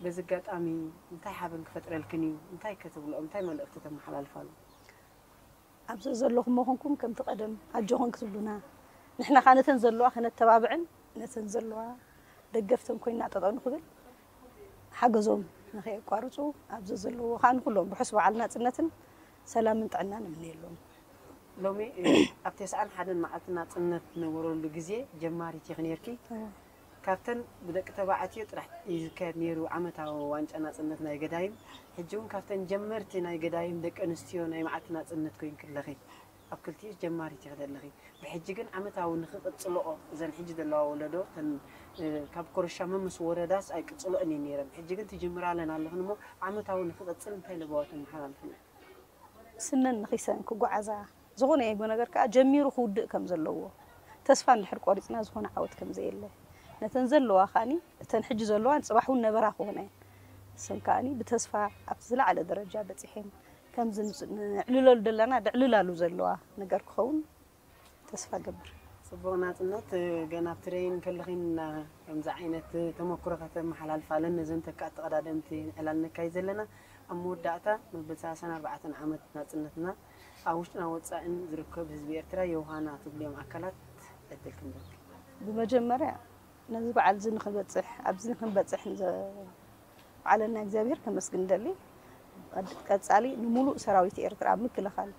በዚ ኣጋጣሚ እንታይ ሓበን ክፈጥረልክን እዩ? እንታይ ከ ትብልኦም? እንታይ መልእኽቲ ተመሓላልፋሉ? ኣብ ዘለኹሞ ኮንኩም ከምቲ ቀደም ኣጆኹን ክትብሉና ንሕና ከኣ ነተን ዘለዋ ከነተባብዕን ነተን ዘለዋ ደገፍተን ኮይና ጠጠው ንኽብል ሓገዞም ንኸየቋርፁ ኣብ ዘዘለዎ ከኣ ንኩሎም ርሑስ በዓል ናፅነትን ሰላምን ጥዕናን ንምነየሎም። ሎሚ ኣብ ተስዓን ሓደን መዓልቲ ናጽነት ዝነበረሉ ግዜ ጀማሪት ኢኺ ነርኪ። ካብተን ብደቂ ተባዕትዮ ጥራሕ እዩ ዝካየድ ነይሩ ዓመታዊ ዋንጫ ናጽነት ናይ ገዳይም። ሕጂ እውን ካብተን ጀመርቲ ናይ ገዳይም ደቂ ኣንስትዮ ናይ መዓልቲ ናጽነት ኮይንኪ ኣለኺ። ኣብ ክልቲኡስ ጀማሪት ኢኺ ዘለኺ። ብሕጂ ግን ዓመታዊ ንኽቕጽልኦ እዘን ሕጂ ዘለዋ ወለዶ እተን ካብ ኮረሻ መምስ ወረዳስ ኣይቅጽልኦን እየን ነይረን። ሕጂ ግን ትጅምራለን ኣለኽን እሞ ዓመታዊ ንኽቕጽል እንታይ ለበዋ ተመሓላልፍና? ስነን ነኺሰን ክጓዓዛ ዝኾነ ይጎ ነገር ከዓ ጀሚሩ ክውድእ ከም ዘለዎ ተስፋ እንድሕር ቆሪፅና ዝኾነ ዓወት ከም ዘየለ ነተን ዘለዋ ከዓኒ እተን ሕጂ ዘለዋን ፅባሕ እውን ነበራ ክኾና እየን። እሰን ከዓኒ ብተስፋ ኣብቲ ዝለዓለ ደረጃ በፂሐን ከምዚ ንፅ- ንዕልለሉ ዘለና ድዕልላሉ ዘለዋ ነገር ክኸውን ተስፋ ገብር። ጽቡቕ ናጽነት፣ ገና ኣብ ትሬን ከለኺን ከምዚ ዓይነት ተመክሮ ከተመሓላልፋለን ነዘን ተካእቲ ቀዳደምቲ ዕላል ነካይ ዘለና። ኣብ መወዳእታ መበል ሰላሳን ኣርባዕተን ዓመት ናጽነትና ኣብ ውሽጥና ወጻእን ዝርከብ ህዝቢ ኤርትራ የውሃና ትብልዮም ኣካላት ዕድል ክንበክ። ብመጀመርያ ነዚ በዓል እዚ ንክንበፅሕ ኣብዚ ንክንበፅሕ ንዘ- በዓለና እግዚኣብሔር ከመስግን ደሊ። ቀጻሊ ንሙሉእ ሰራዊት ኤርትራ ኣብ ምክልኻል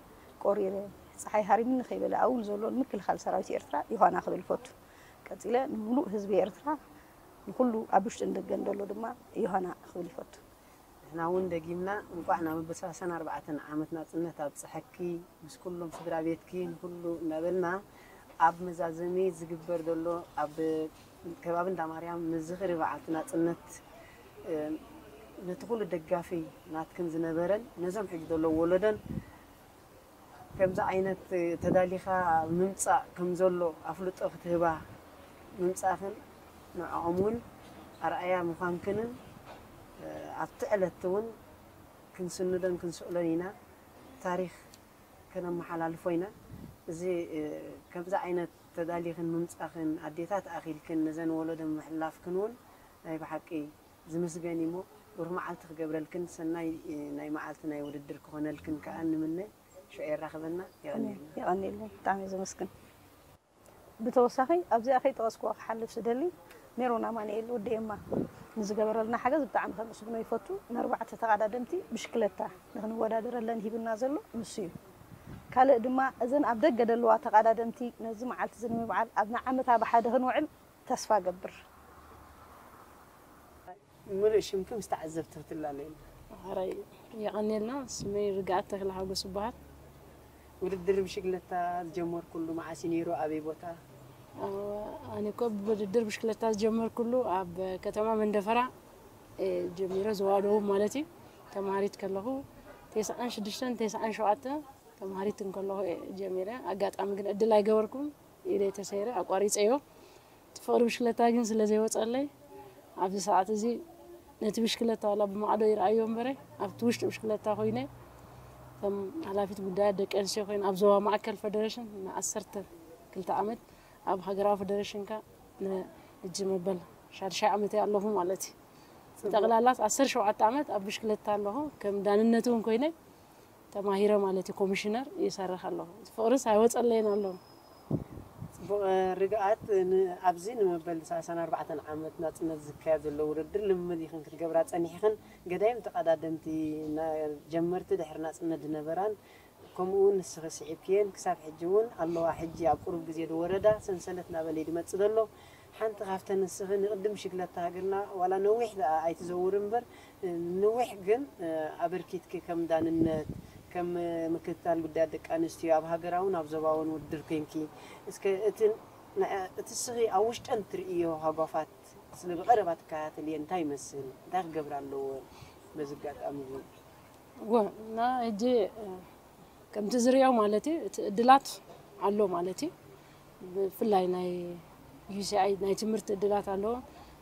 ቆሪረ ፀሓይ ሃሪምኒ ከይበለ ኣብኡ ንዘሎ ንምክልኻል ሰራዊት ኤርትራ ዮሃና ክብል ይፈቱ። ቀፂለ ንምሉእ ህዝቢ ኤርትራ፣ ንኩሉ ኣብ ውሽጥን ደገን ዘሎ ድማ ዮሃና ክብል ይፈቱ። ንሕና እውን ደጊምና እንቋዕ ናብ ኣበሳሰና ኣርባዕተን ዓመት ናጽነት ኣብጽሐኪ፣ ምስ ኩሎም ስድራ ቤትኪ ንኩሉ እናበልና፣ ኣብ መዛዘሚ ዝግበር ዘሎ ኣብ ከባቢ እንዳ ማርያም ንዝኽሪ በዓልቲ ናጽነት፣ እ፣ ነቲ ኩሉ ደጋፊ ናትክን ዝነበረን ነዞም ሕጂ ዘለዉ ወለዶን ከምዚ ዓይነት ተዳሊኻ ምምጻእ ከም ዘሎ ኣፍልጦ ክትህባ ምምጻእኽን ንዕኦም እውን ኣርኣያ ምዃንክንን፣ እ፣ ኣብቲ ዕለት እውን ክንስንዶን ክንስእሎን ኢና። ታሪኽ ከነመሓላልፎ ኢና። እዚ፣ እ፣ ከምዚ ዓይነት ተዳሊኽን ምምጻእኽን ኣዴታት ኣኺልክን ነዘን ወለዶ ምሕላፍክን እውን ናይ ብሓቂ ዝምስገን እዩ እሞ፣ ብሩህ መዓልቲ ክገብረልክን ሰናይ፣ እ፣ ናይ መዓልቲ ናይ ውድድር ክኾነልክን ከኣ ንምነ። ሽዑ የራኽበና። የቐንየልና። የቐንየልና። ብጣዕሚ እየ ዘመስግን። ብተወሳኺ ኣብዚኣ ከይጠቐስኩዋ ክሓልፍ ዝደሊ፣ ሜሮን ኣማኑኤል ወዲ ኤማ ንዝገበረልና ሓገዝ ብጣዕሚ ከመስግኖ ይፈቱ። ንኣርባዕተ ተቐዳደምቲ ብሽክለታ ንኽንወዳደረለን ሂብና ዘሎ ንሱ እዩ። ካልእ ድማ እዘን ኣብ ደገ ደለዋ ተቐዳደምቲ ነዚ መዓልቲ እዚ ንምብዓል ኣብ ንዓመታ ብሓደ ክንውዕል ተስፋ እገብር። ምሉእ ሽምኪ ምስ ተዓዘብቲ ክትላለዩ። ሕራይ የቐንየልና። ስመይ ርግኣት ተክለ ሓጎስ ይበሃል። ውድድር ብሽግለታ ዝጀመርኩሉ መዓስ እዩ ነይሩ? ኣበይ ቦታ? ኣነ እኮ ብውድድር ብሽክለታ ዝጀመርኩሉ ኣብ ከተማ መንደፈራ፣ እ፣ ጀሚረ፣ ዞባ ደቡብ ማለት እዩ። ተምሃሪት ከለኹ፣ ተስዓን ሽዱሽተን ተስዓን ሸውዓተን ተምሃሪት እንከለኹ እየ ጀሚረ። ኣጋጣሚ ግን ዕድል ኣይገበርኩን፣ ኢደይ ተሰይረ ኣቋሪፀዮ። እቲ ፍቕሪ ብሽክለታ ግን ስለ ዘይወፀለይ፣ ኣብዚ ሰዓት እዚ ነቲ ብሽክለታ ዋላ ብማዕዶ ይረኣዮ እምበረ፣ ኣብቲ ውሽጢ ብሽክለታ ኮይነ፣ ከም ሓላፊት ጉዳያት ደቂ ኣንስትዮ ኮይነ፣ ኣብ ዞባ ማእከል ፈደረሽን ንዓሰርተ ክልተ ዓመት፣ ኣብ ሃገራዊ ፈደረሽን ከ ንሕጂ መበል ሻድሻይ ዓመተይ ኣለኹ ማለት እዩ። ጠቕላላ ዓሰርተ ሸውዓተ ዓመት ኣብ ብሽክለታ ኣለኹ። ከም ዳንነት እውን ኮይነ ተማሂረ ማለት እዩ። ኮሚሽነር ይሰርሕ ኣለኹ። ፍቕርስ ኣይወፀለይን ኣሎ። ጽቡቕ፣ ርግኣት፣ ን-፣ ኣብዚ ንመበል ሰላሳን ኣርባዕተን ዓመት ናጽነት ዝካየድ ዘሎ ውድድር ልምምድ ኢኽን ክትገብራ ጸኒሕኽን። ገዳይም ተቐዳደምቲ ና-፣ ጀመርቲ ድሕሪ ናጽነት ዝነበራን፣ ከምኡ እውን ንስኺ ስዒብክየን ክሳብ ሕጂ እውን ኣለዋ። ሕጂ ኣብ ቁሩብ ግዜ ዝወረዳ ሰንሰለት እናበለ እዩ ዝመጽእ ዘሎ። ሓንቲ ካብተን ንስኺ ንቕድም ሽግለታ ሃገርና ዋላ ነዊሕ ደኣ ኣይትዘውር እምበር፣ ንዊሕ ግን፣ እ፣ ኣበርኪትኪ ከም ዳንነት፣ ከም፣ እ፣ ምክትታል ጉዳያት ደቂ ኣንስትዮ ኣብ ሃገራውን ኣብ ዞባውን ውድድር ኮንኪ። እስከ እቲ ን-፣ እቲ እስኺ ኣብ ውሽጠን ትርእዮ ሃጓፋት ስለ ብቐረባ ትከታተልየን እንታይ ይመስል? እንታይ ክገብራ ኣለወን? በዚ ኣጋጣሚ እዚ። እወ፣ እና ሕጂ፣ እ፣ ከምቲ ዝርእዮ ማለት እዩ፣ እቲ ዕድላት ኣሎ ማለት እዩ። ብፍላይ ናይ ዩ ሲ ኣይ ናይ ትምህርቲ ዕድላት ኣሎ።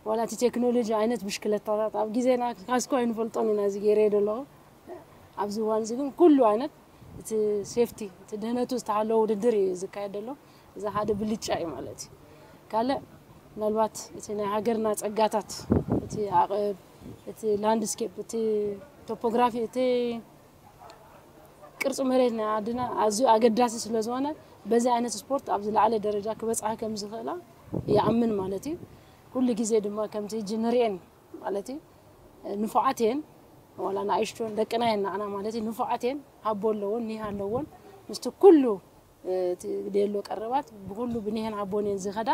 ዋላ እቲ ቴክኖሎጂ ዓይነት ብሽክለታታት ኣብ ግዜና ካስኮ ኣይንፈልጦን ኢና፣ እዚ ገይረዮ ዘለኹ። ኣብዚ እዋን እዚ ግን ኩሉ ዓይነት እቲ ሴፍቲ፣ እቲ ድህነቱ ዝተሓለወ ውድድር እዩ ዝካየድ ዘሎ። እዚ ሓደ ብልጫ እዩ ማለት እዩ። ካልእ ምናልባት እቲ ናይ ሃገርና ጸጋታት፣ እቲ ዓቐብ፣ እቲ ላንድስኬፕ፣ እቲ ቶፖግራፊ፣ እቲ ቅርጺ መሬት ናይ ዓድና ኣዝዩ ኣገዳሲ ስለ ዝኾነ፣ በዚ ዓይነት ስፖርት ኣብ ዝለዓለ ደረጃ ክበጽሓ ከም ዝኽእላ ይኣምን ማለት እዩ። ኩሉ ግዜ ድማ ከምቲ ሕጂ ንርእየን ማለት እዩ፣ ንፉዓት እየን፣ ዋላ ንኣሽቱን ደቅና እየን ንዓና ማለት እዩ፣ ንፉዓት እየን፣ ሃቦ ኣለወን፣ ኒህ ኣለወን፣ ምስቲ ኩሉ፣ እ፣ እቲ ደሎ ቀረባት ብኩሉ ብኒህን ሃቦን እየን ዝኸዳ።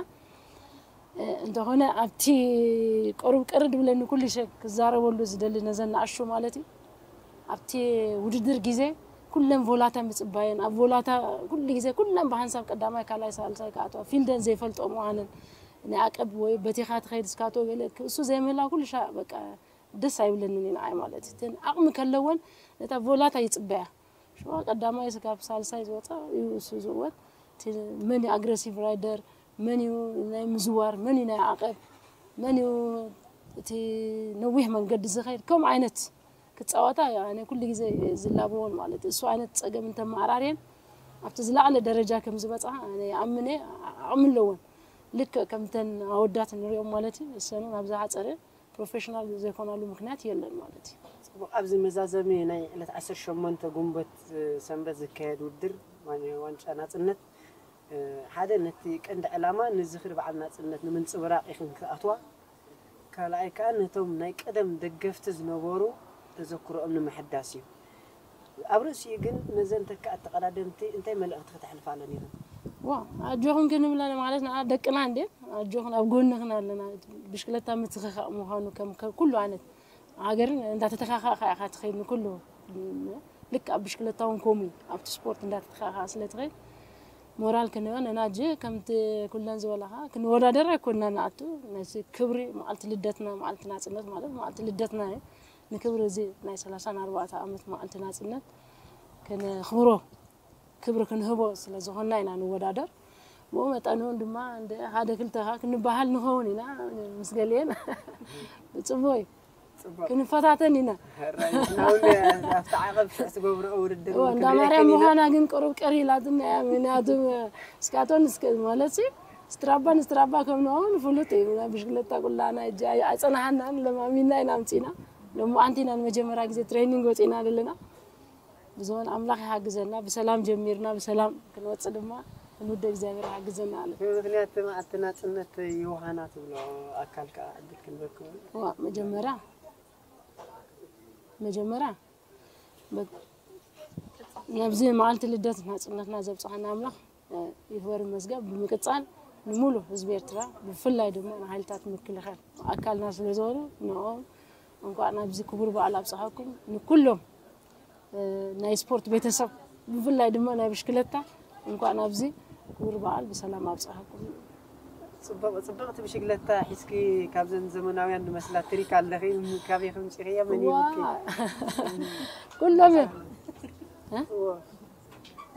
እ፣ እንተኾነ ኣብቲ ቅሩብ ቅር ድብለኒ ኩሉ ሸ ክዛረበሉ ዝደሊ ነዘን ንኣሽቱ ማለት እዩ። ኣብቲ ውድድር ግዜ ኩለን ቮላታ ምጽባየን፣ ኣብ ቮላታ ኩሉ ግዜ ኩለን ብሓንሳብ ቀዳማይ፣ ካልኣይ፣ ሳልሳይ ክኣትዋ፣ ፊልደን ዘይፈልጦ ምዃነን፣ ናይ ዓቀብ ወይ በቲኻ ትኸይድ እስካቶ ገለ እሱ ዘይምህላው ኩሉ ሻዕ በቃ ደስ ኣይብለንን እዩ ንዓይ ማለት እዩ። እተን ዓቕሚ ከለወን ነታ ቮላታ ይጽበያ። ሽዋ ቀዳማይ ስጋብ ሳልሳይ ዝወጻ እዩ እሱ ዝእወት። እቲ መን እዩ ኣግረሲቭ ራይደር፣ መን እዩ ናይ ምዝዋር፣ መን እዩ ናይ ዓቐብ፣ መን እዩ እቲ ነዊሕ መንገዲ ዝኸይድ፣ ከምኡ ዓይነት ክጻወታ ኣነ ኩሉ ግዜ ዝላበዎን ማለት እዩ። እሱ ዓይነት ጸገም እንተመዓራርየን ኣብቲ ዝለዓለ ደረጃ ከም ዝበጽሓ ኣነ ይኣምን እየ። ዓቕሚ ኣለወን። ልክዕ ከምተን ኣወዳት ንሪኦም ማለት እዩ። እሰንን ኣብ ዝሓጸረ ፕሮፌሽናል ዘይኮናሉ ምክንያት የለን ማለት እዩ። ጽቡቕ፣ ኣብዚ መዛዘሚ ናይ ዕለት ዓሰርተ ሸሞንተ ጉንበት፣ እ፣ ሰንበት ዝካየድ ውድድር ዋን-፣ ዋንጫ ናጽነት፣ እ፣ ሓደ ነቲ ቀንዲ ዕላማ ንዝኽሪ በዓል ናጽነት ንምንጽብራቕ ኢኽን ክትኣትዋ፣ ካልኣይ ከኣ ነቶም ናይ ቀደም ደገፍቲ ዝነበሩ ተዘክሮኦም ንምሕዳስ እዩ። ኣብ ርእሲኡ ግን ነዘን ተካእቲ ቀዳደምቲ እንታይ መልእኽቲ ክተሕልፋለን ኢኽን? ዋ ኣጆኹን ክንብለን ማለት ንዓ ደቅና እንዴ ኣጆኹን ኣብ ጎንኽን ኣለና። ብሽክለታ ምትኽኻእ ምዃኑ ከም ከም ኩሉ ዓይነት ሃገርን እንዳተተኻኻእካ ኢኻ ትኸይድ ንኩሉ። ልክ ኣብ ብሽክለታ እውን ከምኡ እዩ። ኣብቲ ስፖርት እንዳተተኻኻ ስለ ትኸይድ ሞራል ክንበን እና እጂ ከምቲ ኩለን ዝበላኻ ክንወዳደር ኣይኮንና ንኣቱ። ነዚ ክብሪ መዓልቲ ልደትና መዓልቲ ናፅነት ማለት መዓልቲ ልደትና እዩ። ንክብሪ እዚ ናይ ሰላሳን ኣርባዕተ ዓመት መዓልቲ ናፅነት ክነኽብሮ ክብሪ ክንህቦ ስለ ዝኾንና ኢና ንወዳደር። ብኡ መጠን እውን ድማ እንደ ሓደ ክልተ ኻ ክንበሃል ንኸውን ኢና ምስ ገሊኤን ብፅቡቅ እዩ። ጽቡቅ ክንፈታተን ኢና። ሕራይ ንሕና እውን ኣብቲ ዓቐብ ሽሕ ትገብርኦ ውድድር እውን እንዳ ክንሪኤክን ማርያም ኢና። ምዃና ግን ቅሩብ ቅር ኢላትና እያ። ምክንያቱ እስካቶን እስከ ማለት ሲ ስትራባ ንስትራባ ከም ንኸውን ፍሉጥ እዩ። ናይ ብሽክለታ ቁላና እጂ ኣይ- ኣይጸናሃናን ለማሚና ኢና ኣምጺና። ሎማዓንቲ ኢና ንመጀመርያ ግዜ ትሬኒንግ ወጺና ዘለና። ብዝኾነ ኣምላኽ ይሓግዘና። ብሰላም ጀሚርና ብሰላም ክንወጽእ ድማ ክንውደ እግዚኣብሔር ይሓግዘና ኣለ። ብምኽንያት መዓልቲ ናጽነት ይውሃና ትብሎ ኣካል ከዓ ዕድል ክንበክብ ዋ መጀመርያ መጀመርያ በ- ናብዚ መዓልቲ ልደት ናጽነትና ዘብጽሓና ኣምላኽ እ፣ ይኽበር ይመስገን። ብምቅጻል ንሙሉ ህዝቢ ኤርትራ ብፍላይ ድማ ንሓይልታት ምክልኻል ኣካልና ስለ ዝኾኑ ንኦም እንኳዕ ናብዚ ክቡር በዓል ኣብጽሓኩም። ንኩሎም እ፣ ናይ ስፖርት ቤተሰብ ብፍላይ ድማ ናይ ብሽክለታ እንኳዕ ናብዚ ክቡር በዓል ብሰላም ኣብጽሓኩም። ጽብቕ ጽብቕቲ ብሽግለታ ሒዝኪ ካብዘን ዘመናውያን ዝመስላ ትሪክ ኣለኺ። ካበይ ከምፂኽያ? መን ሂብኪ? ዋ፣ ኩሎም እዮም። እ?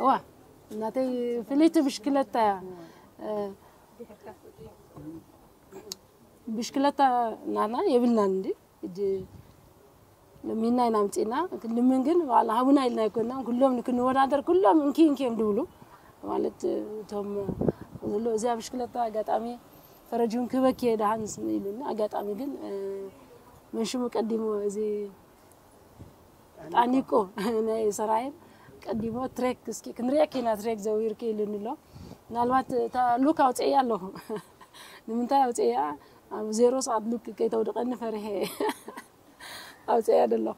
ዋ እናተይ ፍልይቲ ብሽክለታ እያ። እ፣ ብሽክለታ ናና የብልናን እንዲ እጂ ለሚና ኢና ኣምፂና። ክንልምን ግን ዋላ ሃቡና ኢልና ኣይኮንና። ኩሎም ንክንወዳደር ኩሎም እንኪ እንኪ እዮም ድብሉ ማለት እቶም ዘሎ እዚኣ ብሽክለታ ኣጋጣሚ ፈረጅውን ክበኪ ደሃን ኢሉና። ኣጋጣሚ ግን እ፣ መንሽሙ ቀዲሙ እዚ ጣኒቆ ናይ ሰራየን ቀዲሞ ትሬክ እስኪ ክንሪኤኪ ኢና ትሬክ ዘዊርኪ ኢሉኒ ኣሎ። ምናልባት እታ ሉክ ኣውፅእያ ኣለኹ። ንምንታይ ኣውፅእያ? ኣብ ዜሮ ሰዓት ሉክ ከይተውድቐኒ ፈሪሐ ኣውፅእያ ደለኹ።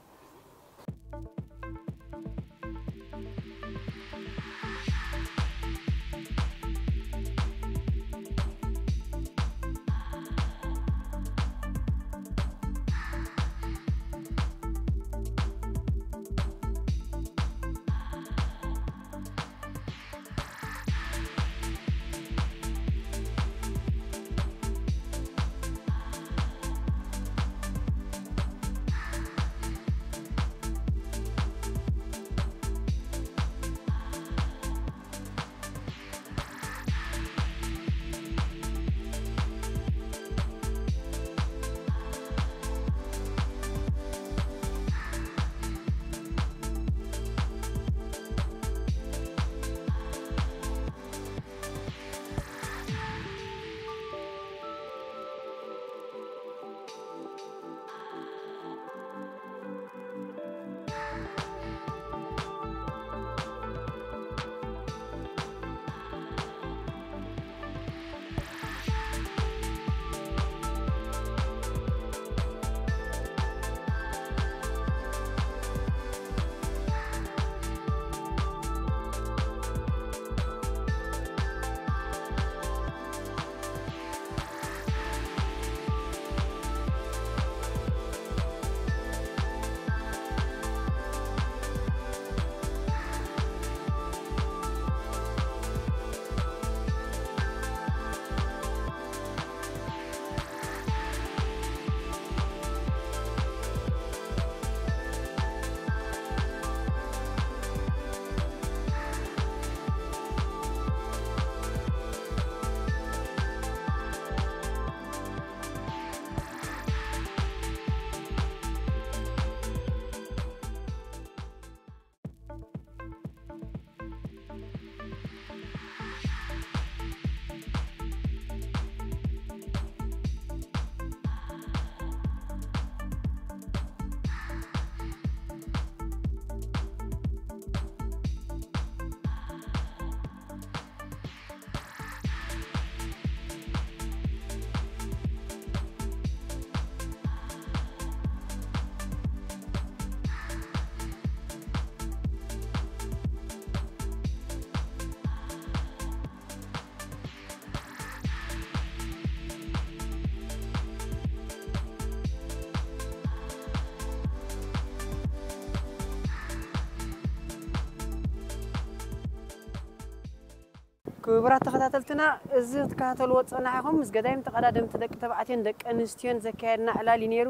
ክቡራት ተኸታተልትና፣ እዚ ክትከታተልዎ ዝጸናሕኹም ምስ ገዳይም ተቐዳደምቲ ደቂ ተባዕትዮን ደቂ ኣንስትዮን ዘካየድና ዕላል እዩ ነይሩ።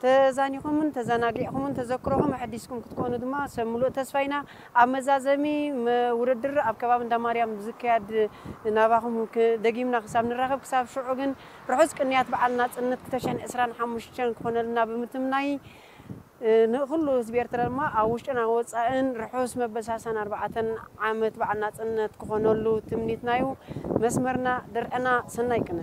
ተዛኒኹምን ተዘናጊዕኹምን ተዘክሮኹም ኣሐዲስኩም ክትኮኑ ድማ ሰብ ምሉእ ተስፋ ኢና። ኣብ መዛዘሚ መ-፣ ውድድር ኣብ ከባቢ እንዳ ማርያም ዝካየድ ናባኹም ክ-፣ ደጊምና ክሳብ ንራኸብ፣ ክሳብ ሽዑ ግን ርሑስ ቅንያት በዓል ናጽነት ክልተ ሽሕን ዕስራን ሓሙሽተን ክኾነልና ብምትምናይ፣ እ፣ ንኹሉ ህዝቢ ኤርትራ ድማ ኣብ ውሽጥን ኣብ ወጻእን ርሑስ መበል ሰላሳን ኣርባዕተን ዓመት በዓል ናጽነት ክኾነሉ ትምኒትና እዩ። መስመርና ድርዕና ሰናይ ቅነ።